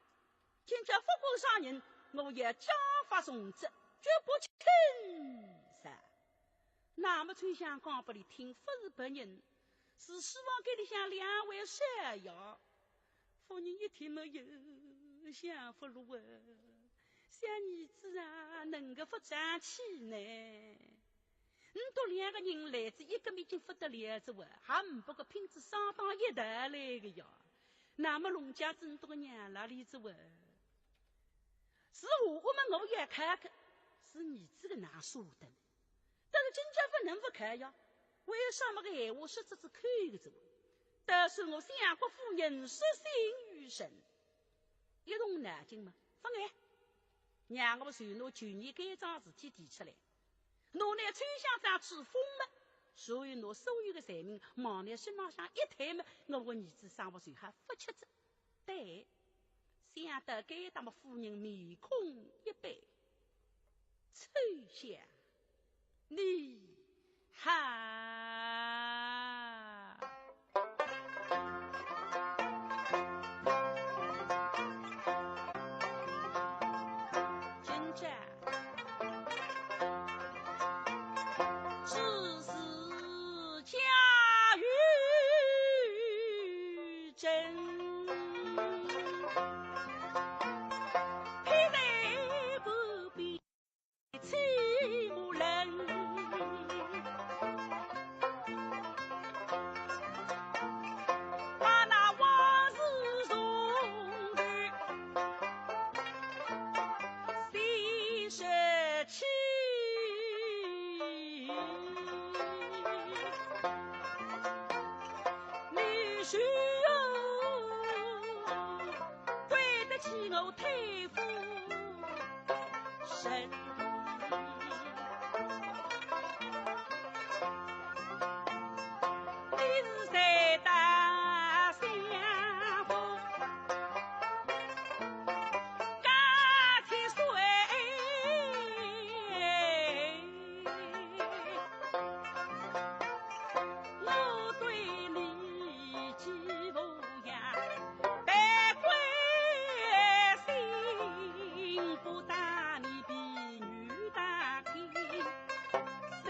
今朝勿管啥人，我也家法重责，绝不轻饶。那么秋香讲拨俚听，勿是别人，是书房间里向两位少爷。夫人一听么又想勿落啊，小儿子啊，能够勿争气呢？ 倷笃两个人来仔一个已经勿得了哉哇，还呒不过拼仔双档一道来个呀。那么弄僵仔倷笃个娘哪里哉哇？是我，我么我也看看，是儿子个哪舍得呢？但是今朝勿能勿看呀，为啥么个闲话说出仔口个哉哇？倒是我相国夫人失信于人，一动脑筋嘛，勿碍，让我就拿旧年该桩事体提出来。 拿拿秋香当吹风么，所以拿所有的罪名往伊身浪向一推嘛，我个儿子生活就好勿吃哉。对，想到该搭么，夫人面孔一板，秋香，你好。 今朝只是假与真，配在不比。 欺无人，把那往事重提，谁说起？你是哦，对得起我太夫 人。你是谁的相公？家千岁，我对你几无 呀，得关心不打你比女打天生。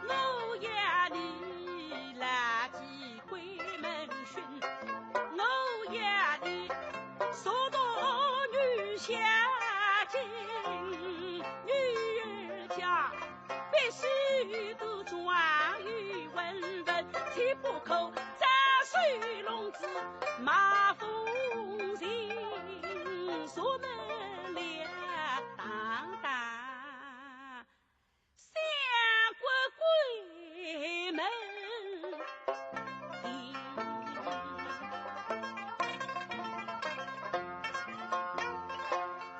我要你来 归门寻，我要你速度女下京，女儿家必须多装有文文，切不可再受弄子马风行，锁门了当当。 相国闺门。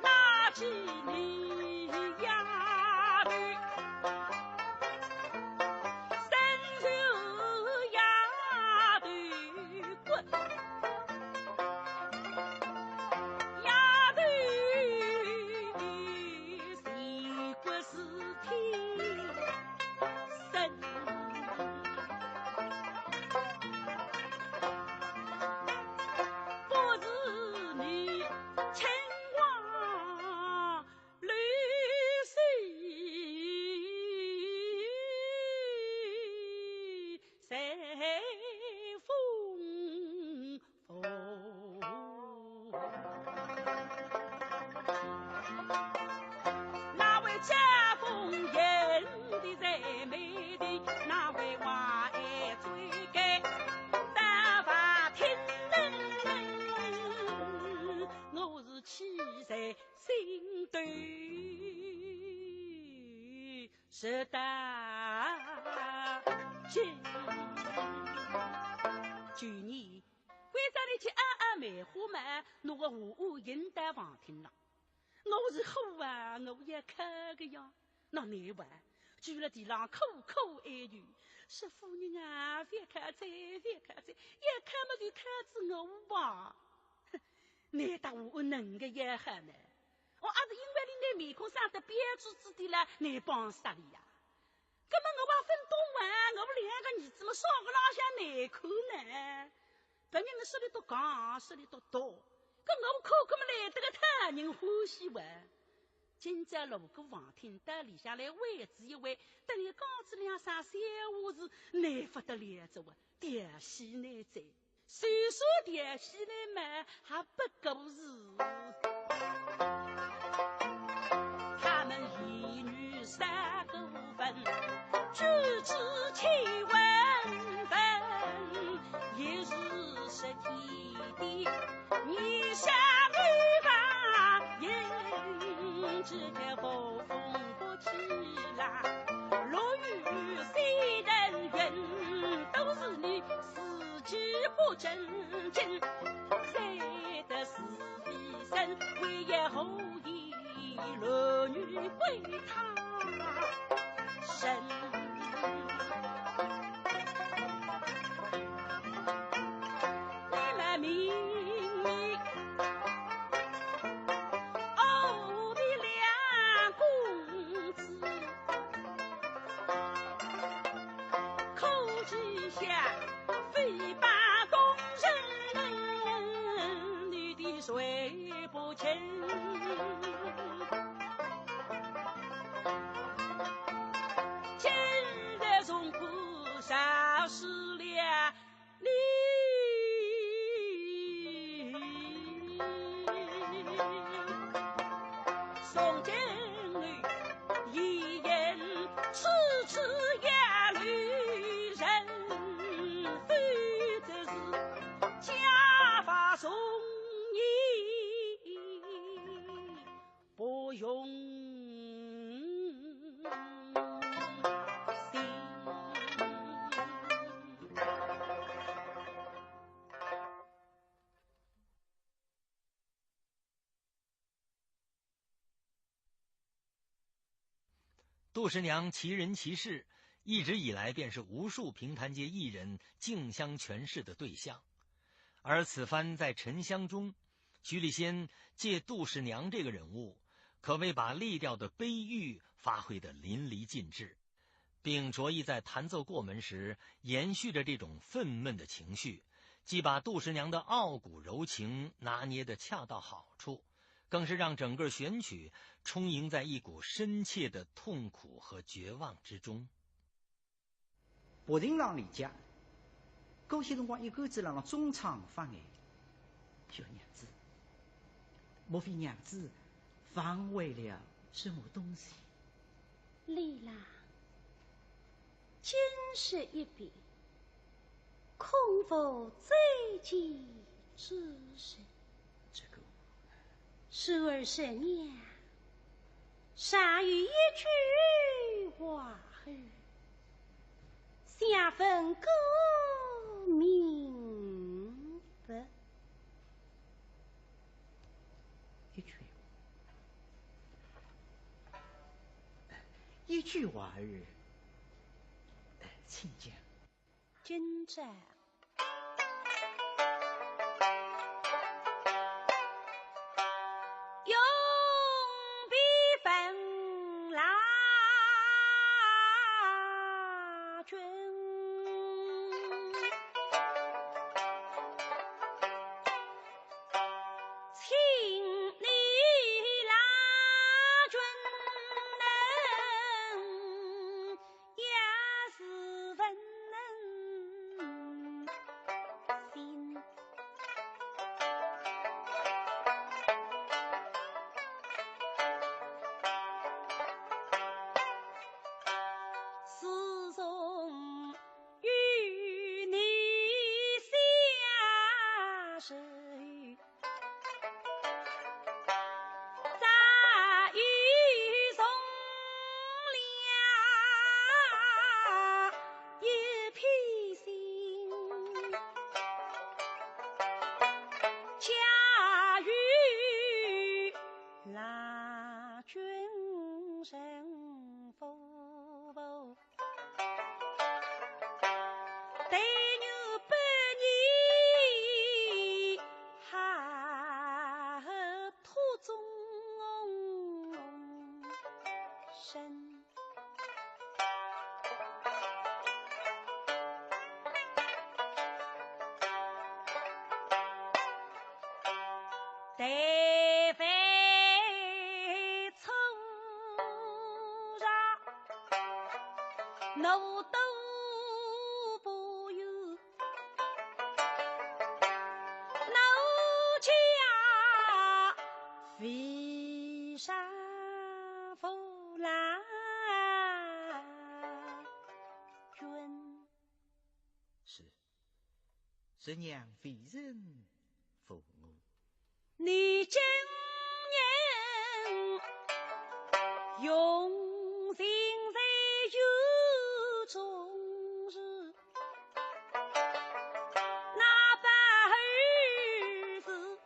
那几年丫头，身受丫头 骨。丫头，是骨是天生。不是你亲王 绿水随风风。那位家风严的在美的，那位话爱追赶，但凡听人，我是气在 心头是大惊。去年，关照你去按按梅花嘛，拿个花案引到房厅浪。我是火啊，我也看个呀。那你哇，跪了地浪苦苦哀求，说夫人啊，覅看哉，覅看哉，要看么就看仔我吧。 哼，难道我能个也好呢？哦，阿是因为你那面孔生得标致之点了，你帮啥哩呀？搿么我也勿懂啊，我两个儿子么少个浪向难看呢？别人说哩多讲，说哩多道，搿我看看么来得个讨人欢喜哇。今朝路过房厅，到里向来位子一位，等于讲仔两声闲话是难勿得了哉哇，调戏你哉。 虽说调戏你们还不过是，他们一女三个分，举止千万分，也是十天的。你下女吧，也只得无风不起浪，落雨虽人云，都是你 自己不正经，谁的是非身，为也何以儿女归他人。你们明明哦，你两公子，可知晓非把工人，你的谁不成？ 今日荣枯少时了，你从今后一言，处处要留人，否则是家法从你 不用心。杜十娘奇人奇事，一直以来便是无数评弹界艺人竞相诠释的对象。而此番在《沉香》中，徐丽仙借杜十娘这个人物，可谓把丽调的悲郁发挥得淋漓尽致，并着意在弹奏过门时延续着这种愤懑的情绪，既把杜十娘的傲骨柔情拿捏得恰到好处，更是让整个选曲充盈在一股深切的痛苦和绝望之中。 不停浪里讲，过歇辰光一个子辣浪中唱发呆。小娘子，莫非娘子忘怀了什么东西？李郎，今日一别，空负再见之日。这个十二生呀， 尚有一句话儿，想问个明白。一句，一句话儿，请讲。 今朝永别分郎君，请你郎君能 也是问心。自从与你相识， 早已动了一片心，假如郎君人夫妇 但愿百年好托终身。但 错上，我都不由，我家为啥不郎君？是，十娘为人 服我。你今日用情在雨中时，那般儿子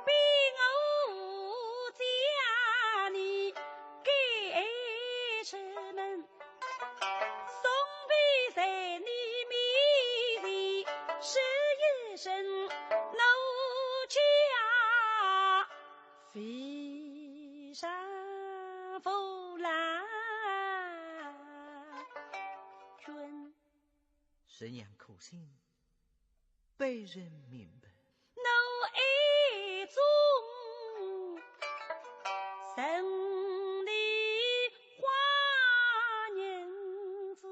比我家这样苦心，被人明白。我爱中人的花银子，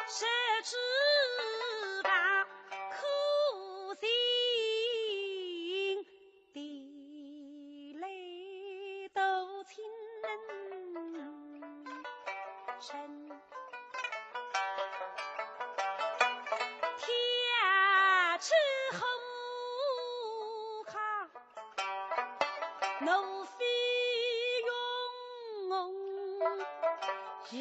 谁知道苦心 地来多情人生，天之后哈，奴非用意。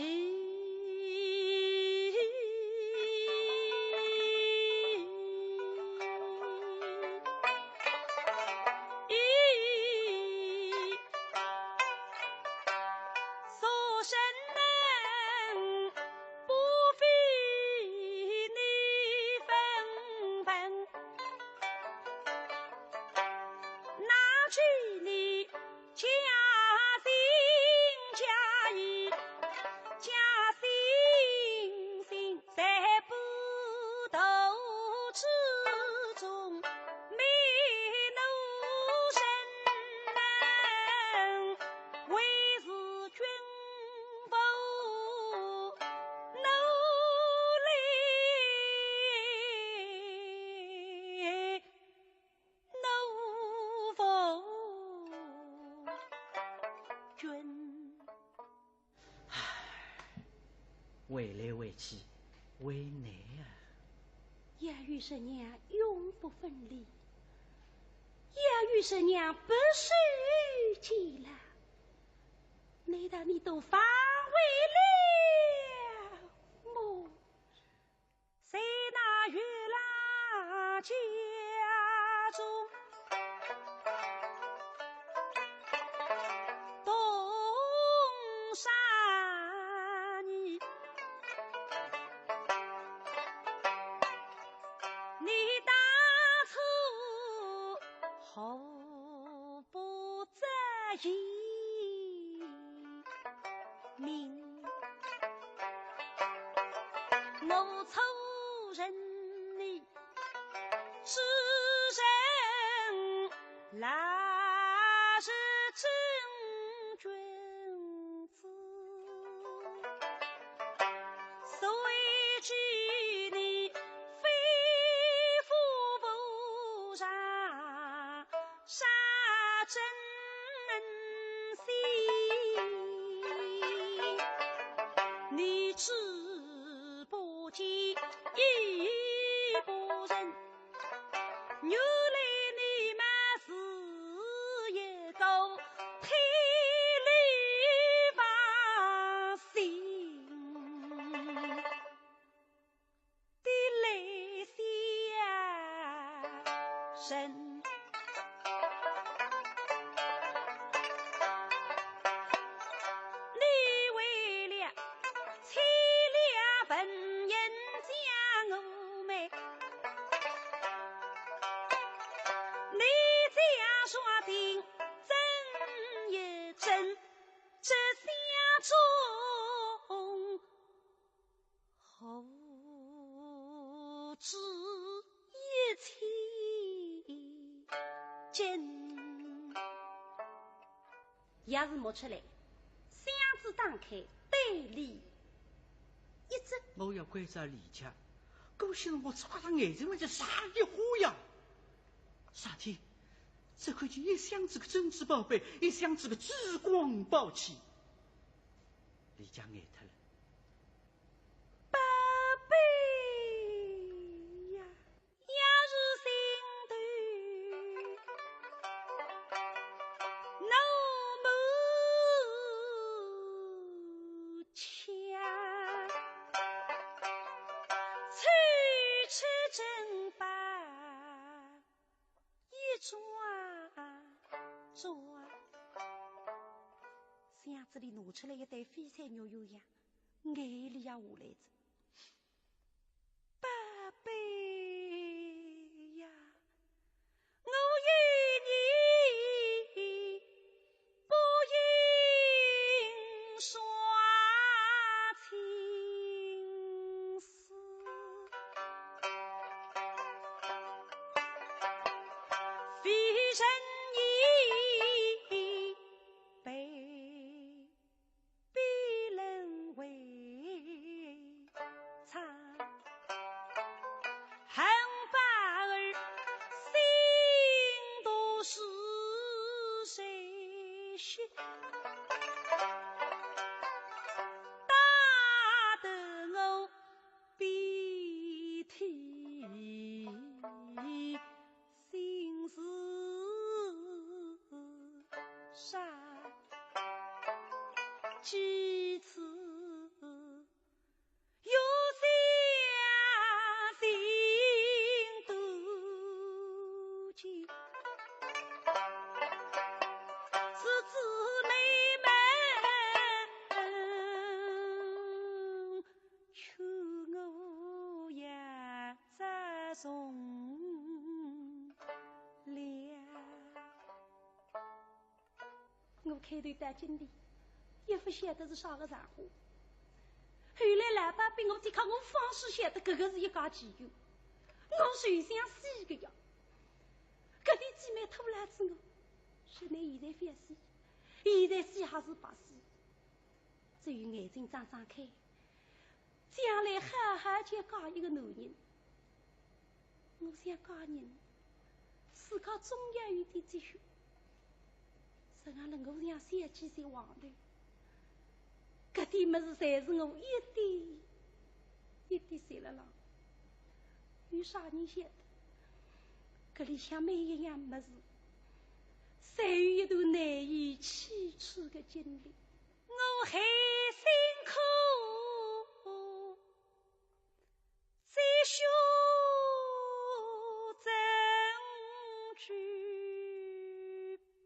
家信家义，家信心，在半途之中，迷路人们，为是君父努力。 奴奉君。唉，为来为去，为难啊。要与侄娘永不分离，要与侄娘白首偕老，难道你都反悔了么？ 在那月郎家中，东山里，你当初何不早言明？ 我错认你，只认那是真君子，谁知你非富不仁， 杀真心，你只不见义不仁，原来你们是一个天理忘心 的来相认。你为了千两纹银将我卖，你将双定争一争，这相中 何止一千金？钥匙摸出来，箱子打开，对里一只。我要关照李家，搿歇辰光只看到眼睛门前啥一花样？啥体？只看见一箱子个珍珠宝贝，一箱子个珠光宝气。李家呆脱了。 宝贝呀，也是心头那么强，抽出珍宝一抓抓，箱子里拿出来一对翡翠玉鸳鸯，眼泪也下来了。 宝贝呀，我有你不应说几次又相信多情，是姊妹们劝我也再从良。 我开头到京里，也勿晓得是啥个场化。后来老伯伯搭我讲，我方始晓得搿个是一家奇缘，我是想死个呀。搿点姊妹拖牢仔我，是倷现在覅死，现在死还是白死？只有眼睛张张开，将来好好叫嫁一个男人。 我想嫁人，自家总要有点积蓄。实梗了，我像小几岁黄头，搿点物事侪是我一点一滴赚了浪。有啥人晓得，搿里向每一样物事，侪有一段难以启齿的经历。我很辛苦， 这书怎去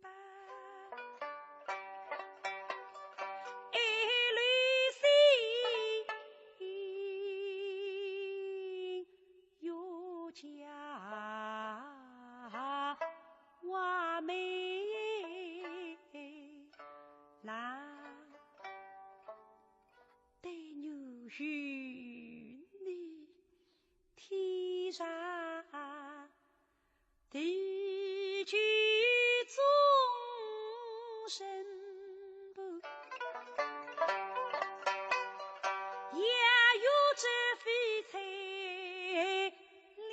办？一律信有家话没啦。 但愿你天长地久终身伴，也有这非才两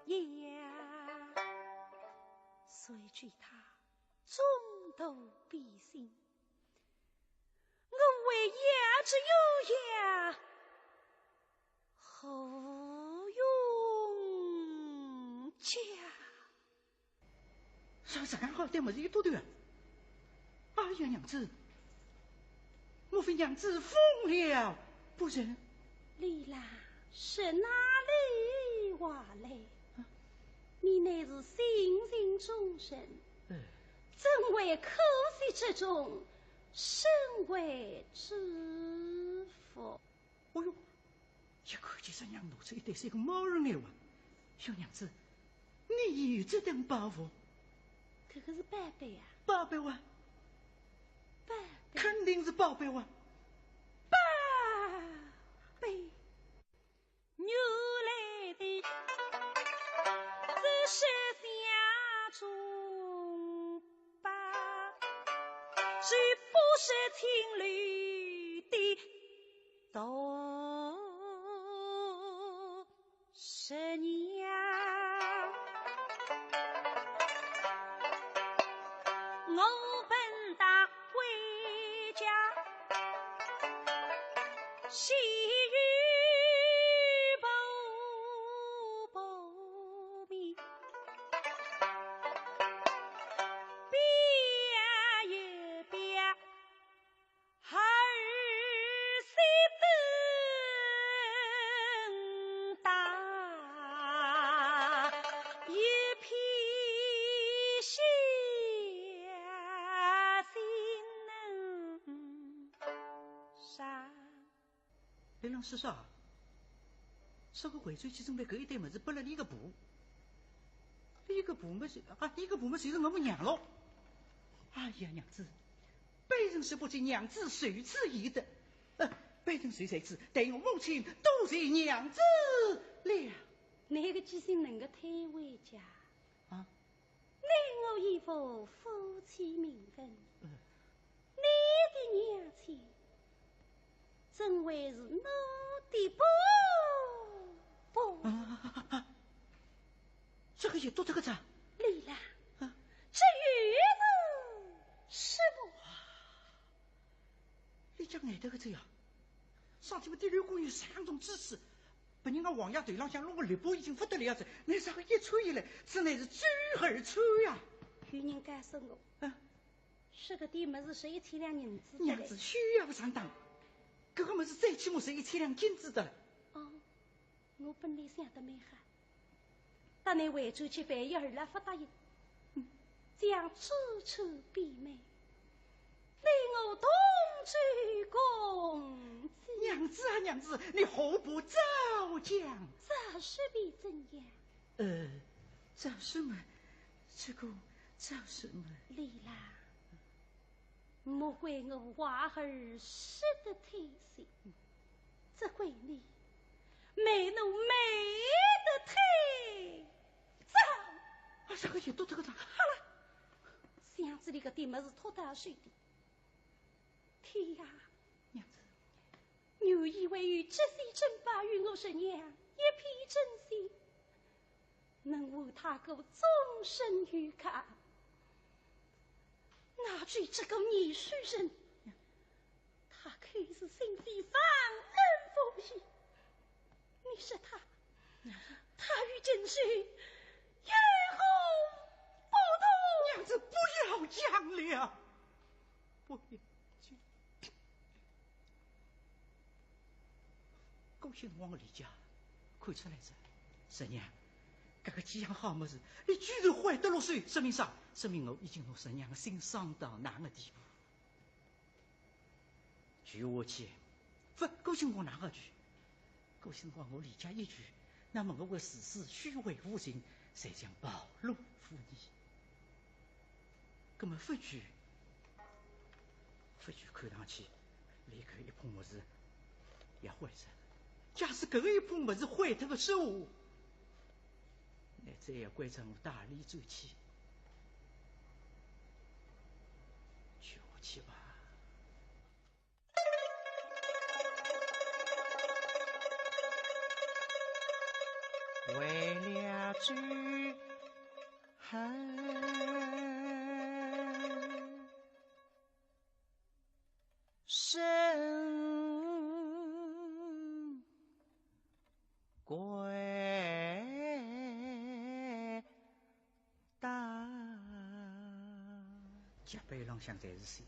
有呀。谁知他中途变心， 我为要这鸳鸯何用家？啥啥样好点么是一肚头啊？哎呀，娘子，莫非娘子疯了不成？李郎，是哪里话来？你乃是性情中人，嗯。怎会可惜这种 身外之物。哦哟，一看见这娘拿出一对三个毛人眼哇！小娘子，你有这等宝物？这个是宝贝啊。宝贝哇？宝贝。肯定是宝贝哇。宝贝。 原来的只是家中宝，是不是青楼的杜十娘？我本当 回家，洗浴不不眠，表一表儿媳等大，一片孝心能上。李郎说啥？说个回转去准备搿一袋物事拨了伊个婆，伊个婆么是啊，伊个婆么就是我母娘咯。哎呀，娘子，卑人是不知娘子受此意的，呃，卑人谁谁知，待我母亲多谢娘子了。那个记性能够推回家。啊？ 你我已无夫妻名分，嗯。你的娘亲怎会是我的婆婆？啊，这个也读这个字啊？李郎，啊？这又是什么？你讲挨得个这样，上天么第六宫有三种知识， 别人家王爷头浪向弄个绿布已经勿得了哉，乃啥个一穿一来，此乃是周而穿呀。有人告诉我，嗯。搿个点物事值一千两银子的嘞。娘子，休要上当，搿个物事最起码值一千两金子的了。哦，我本来想得蛮好，但你回转去万一二老勿答应，嗯，将此处变卖，与我同罪共罪。娘子啊，娘子，你何不早讲？早说便怎样？呃，早说嘛，这个早说嘛。李郎，莫怪我话儿说得太绝，只怪你卖奴卖得太早。啊，这个也都这个早。好了，想仔俚搿点物事托到手里。天呀，娘子，原以为有这些珍宝与我侄娘一片真心，能还他个终身有靠。哪知这个年书人，他可是心地忘恩负义。你说他，他与金枝有何不同？娘子，不要讲了，不要讲。顾兴望李家看出来哉，侄娘，搿个几样好物事，你居然坏得落手，说明啥？说明我已经拿侄娘的心伤到哪个地步。 继下去，勿，顾兴望哪哈去？顾兴望我李家一去，那么我个事事虚伪无情，侪将暴露无遗。葛么勿去，勿去看上去，连搿一捧物事也坏脱。假使搿个一捧物事坏脱个说话， 那再也关照我大理转去，去下去吧。为了追恨 身归大。脚背浪向侪是血，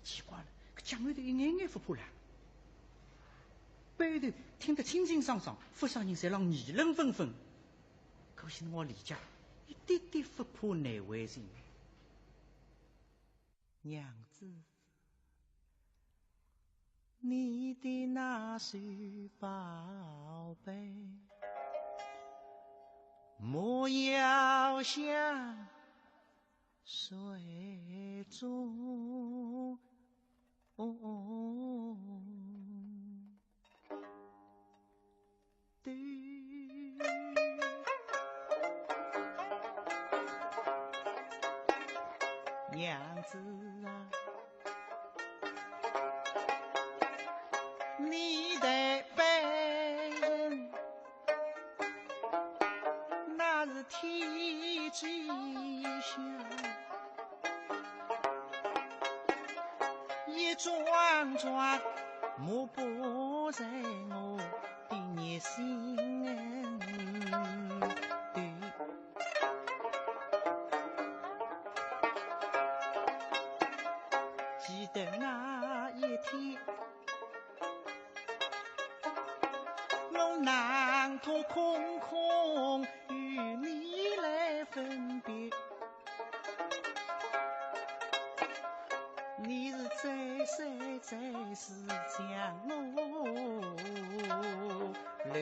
奇怪了，搿脚丫头一眼眼勿怕了。背后头听得清清爽爽，勿少人侪浪议论纷纷。可是我李家一点点勿怕难为情。 娘子，你的那手宝贝，莫要向谁中 对。娘子啊，你的背影，那是天际下 一桩桩目不在我的内心头。记得那一天， 我囊括空空与你来分别，你是再三再四将我留。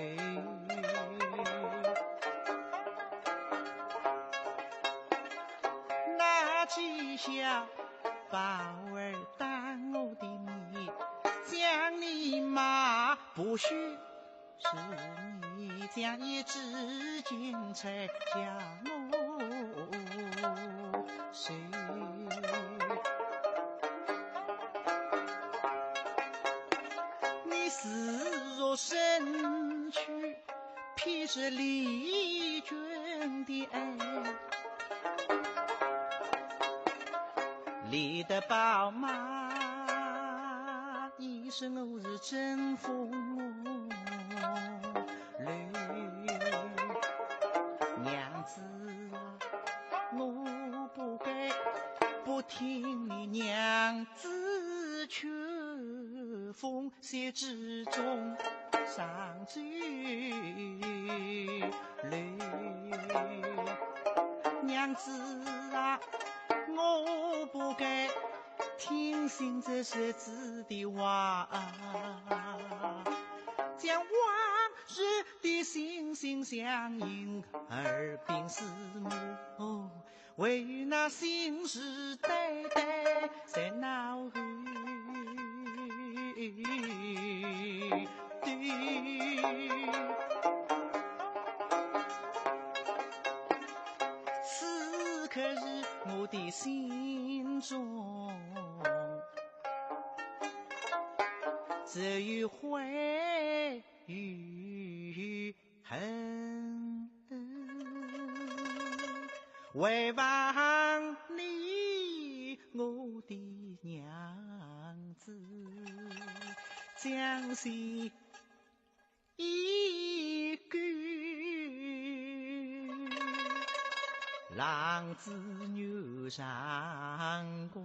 那几下 宝儿当我的面，将你骂不许，是你将一支金钗将我收。你自若身去， 偏是丽君的爱，丽的宝马，你说我是争风流。娘子啊，我不该不听娘子劝风雪之中上酒楼。娘子啊，我不该听信这说子的话，将往日的心心相印耳鬓厮磨。 为那心事呆呆在脑后。此刻日我的心中只有悔与 恨。还望你，我的娘子，将心一顾，浪子女上归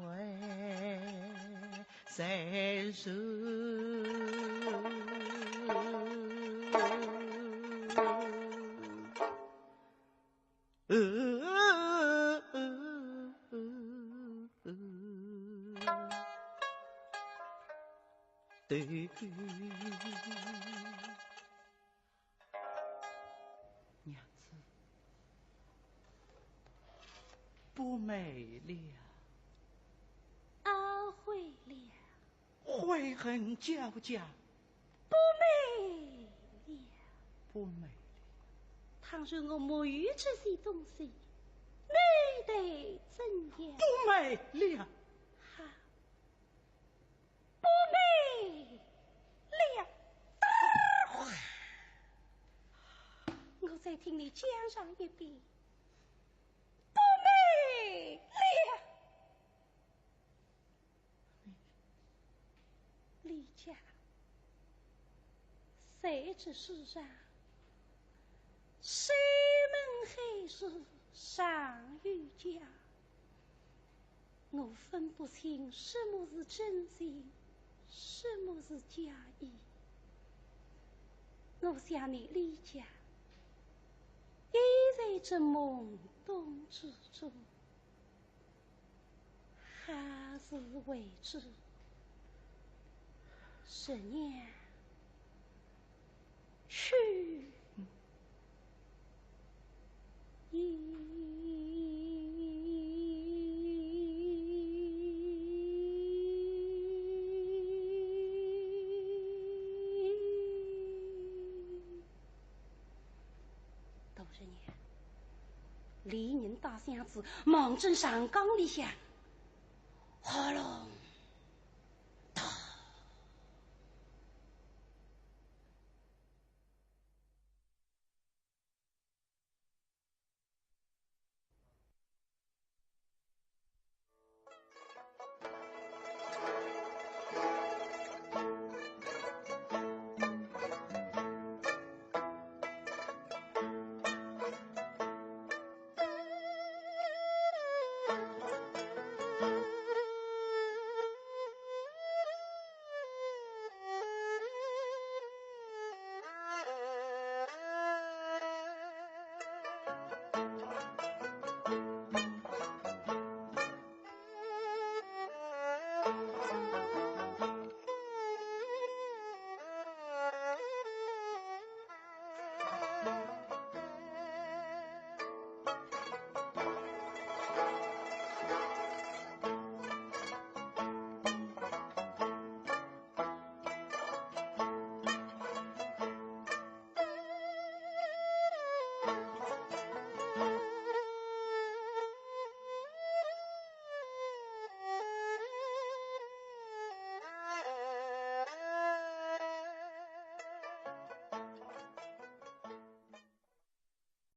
谁是？对。 娘子，不美了。懊悔了。悔恨交加。不美了。不美了。倘若我没有这些东西，你得怎样？不美了。哈， 不美了。我再听你讲上一遍，不美了。李家，谁知世上，山盟海誓尚有家。 我分不清什么是真心，什么是假意。我想你李家，也在这懵懂之中，何时为止？十年 去。杜十娘，连人带箱子望准长江里向，喉咙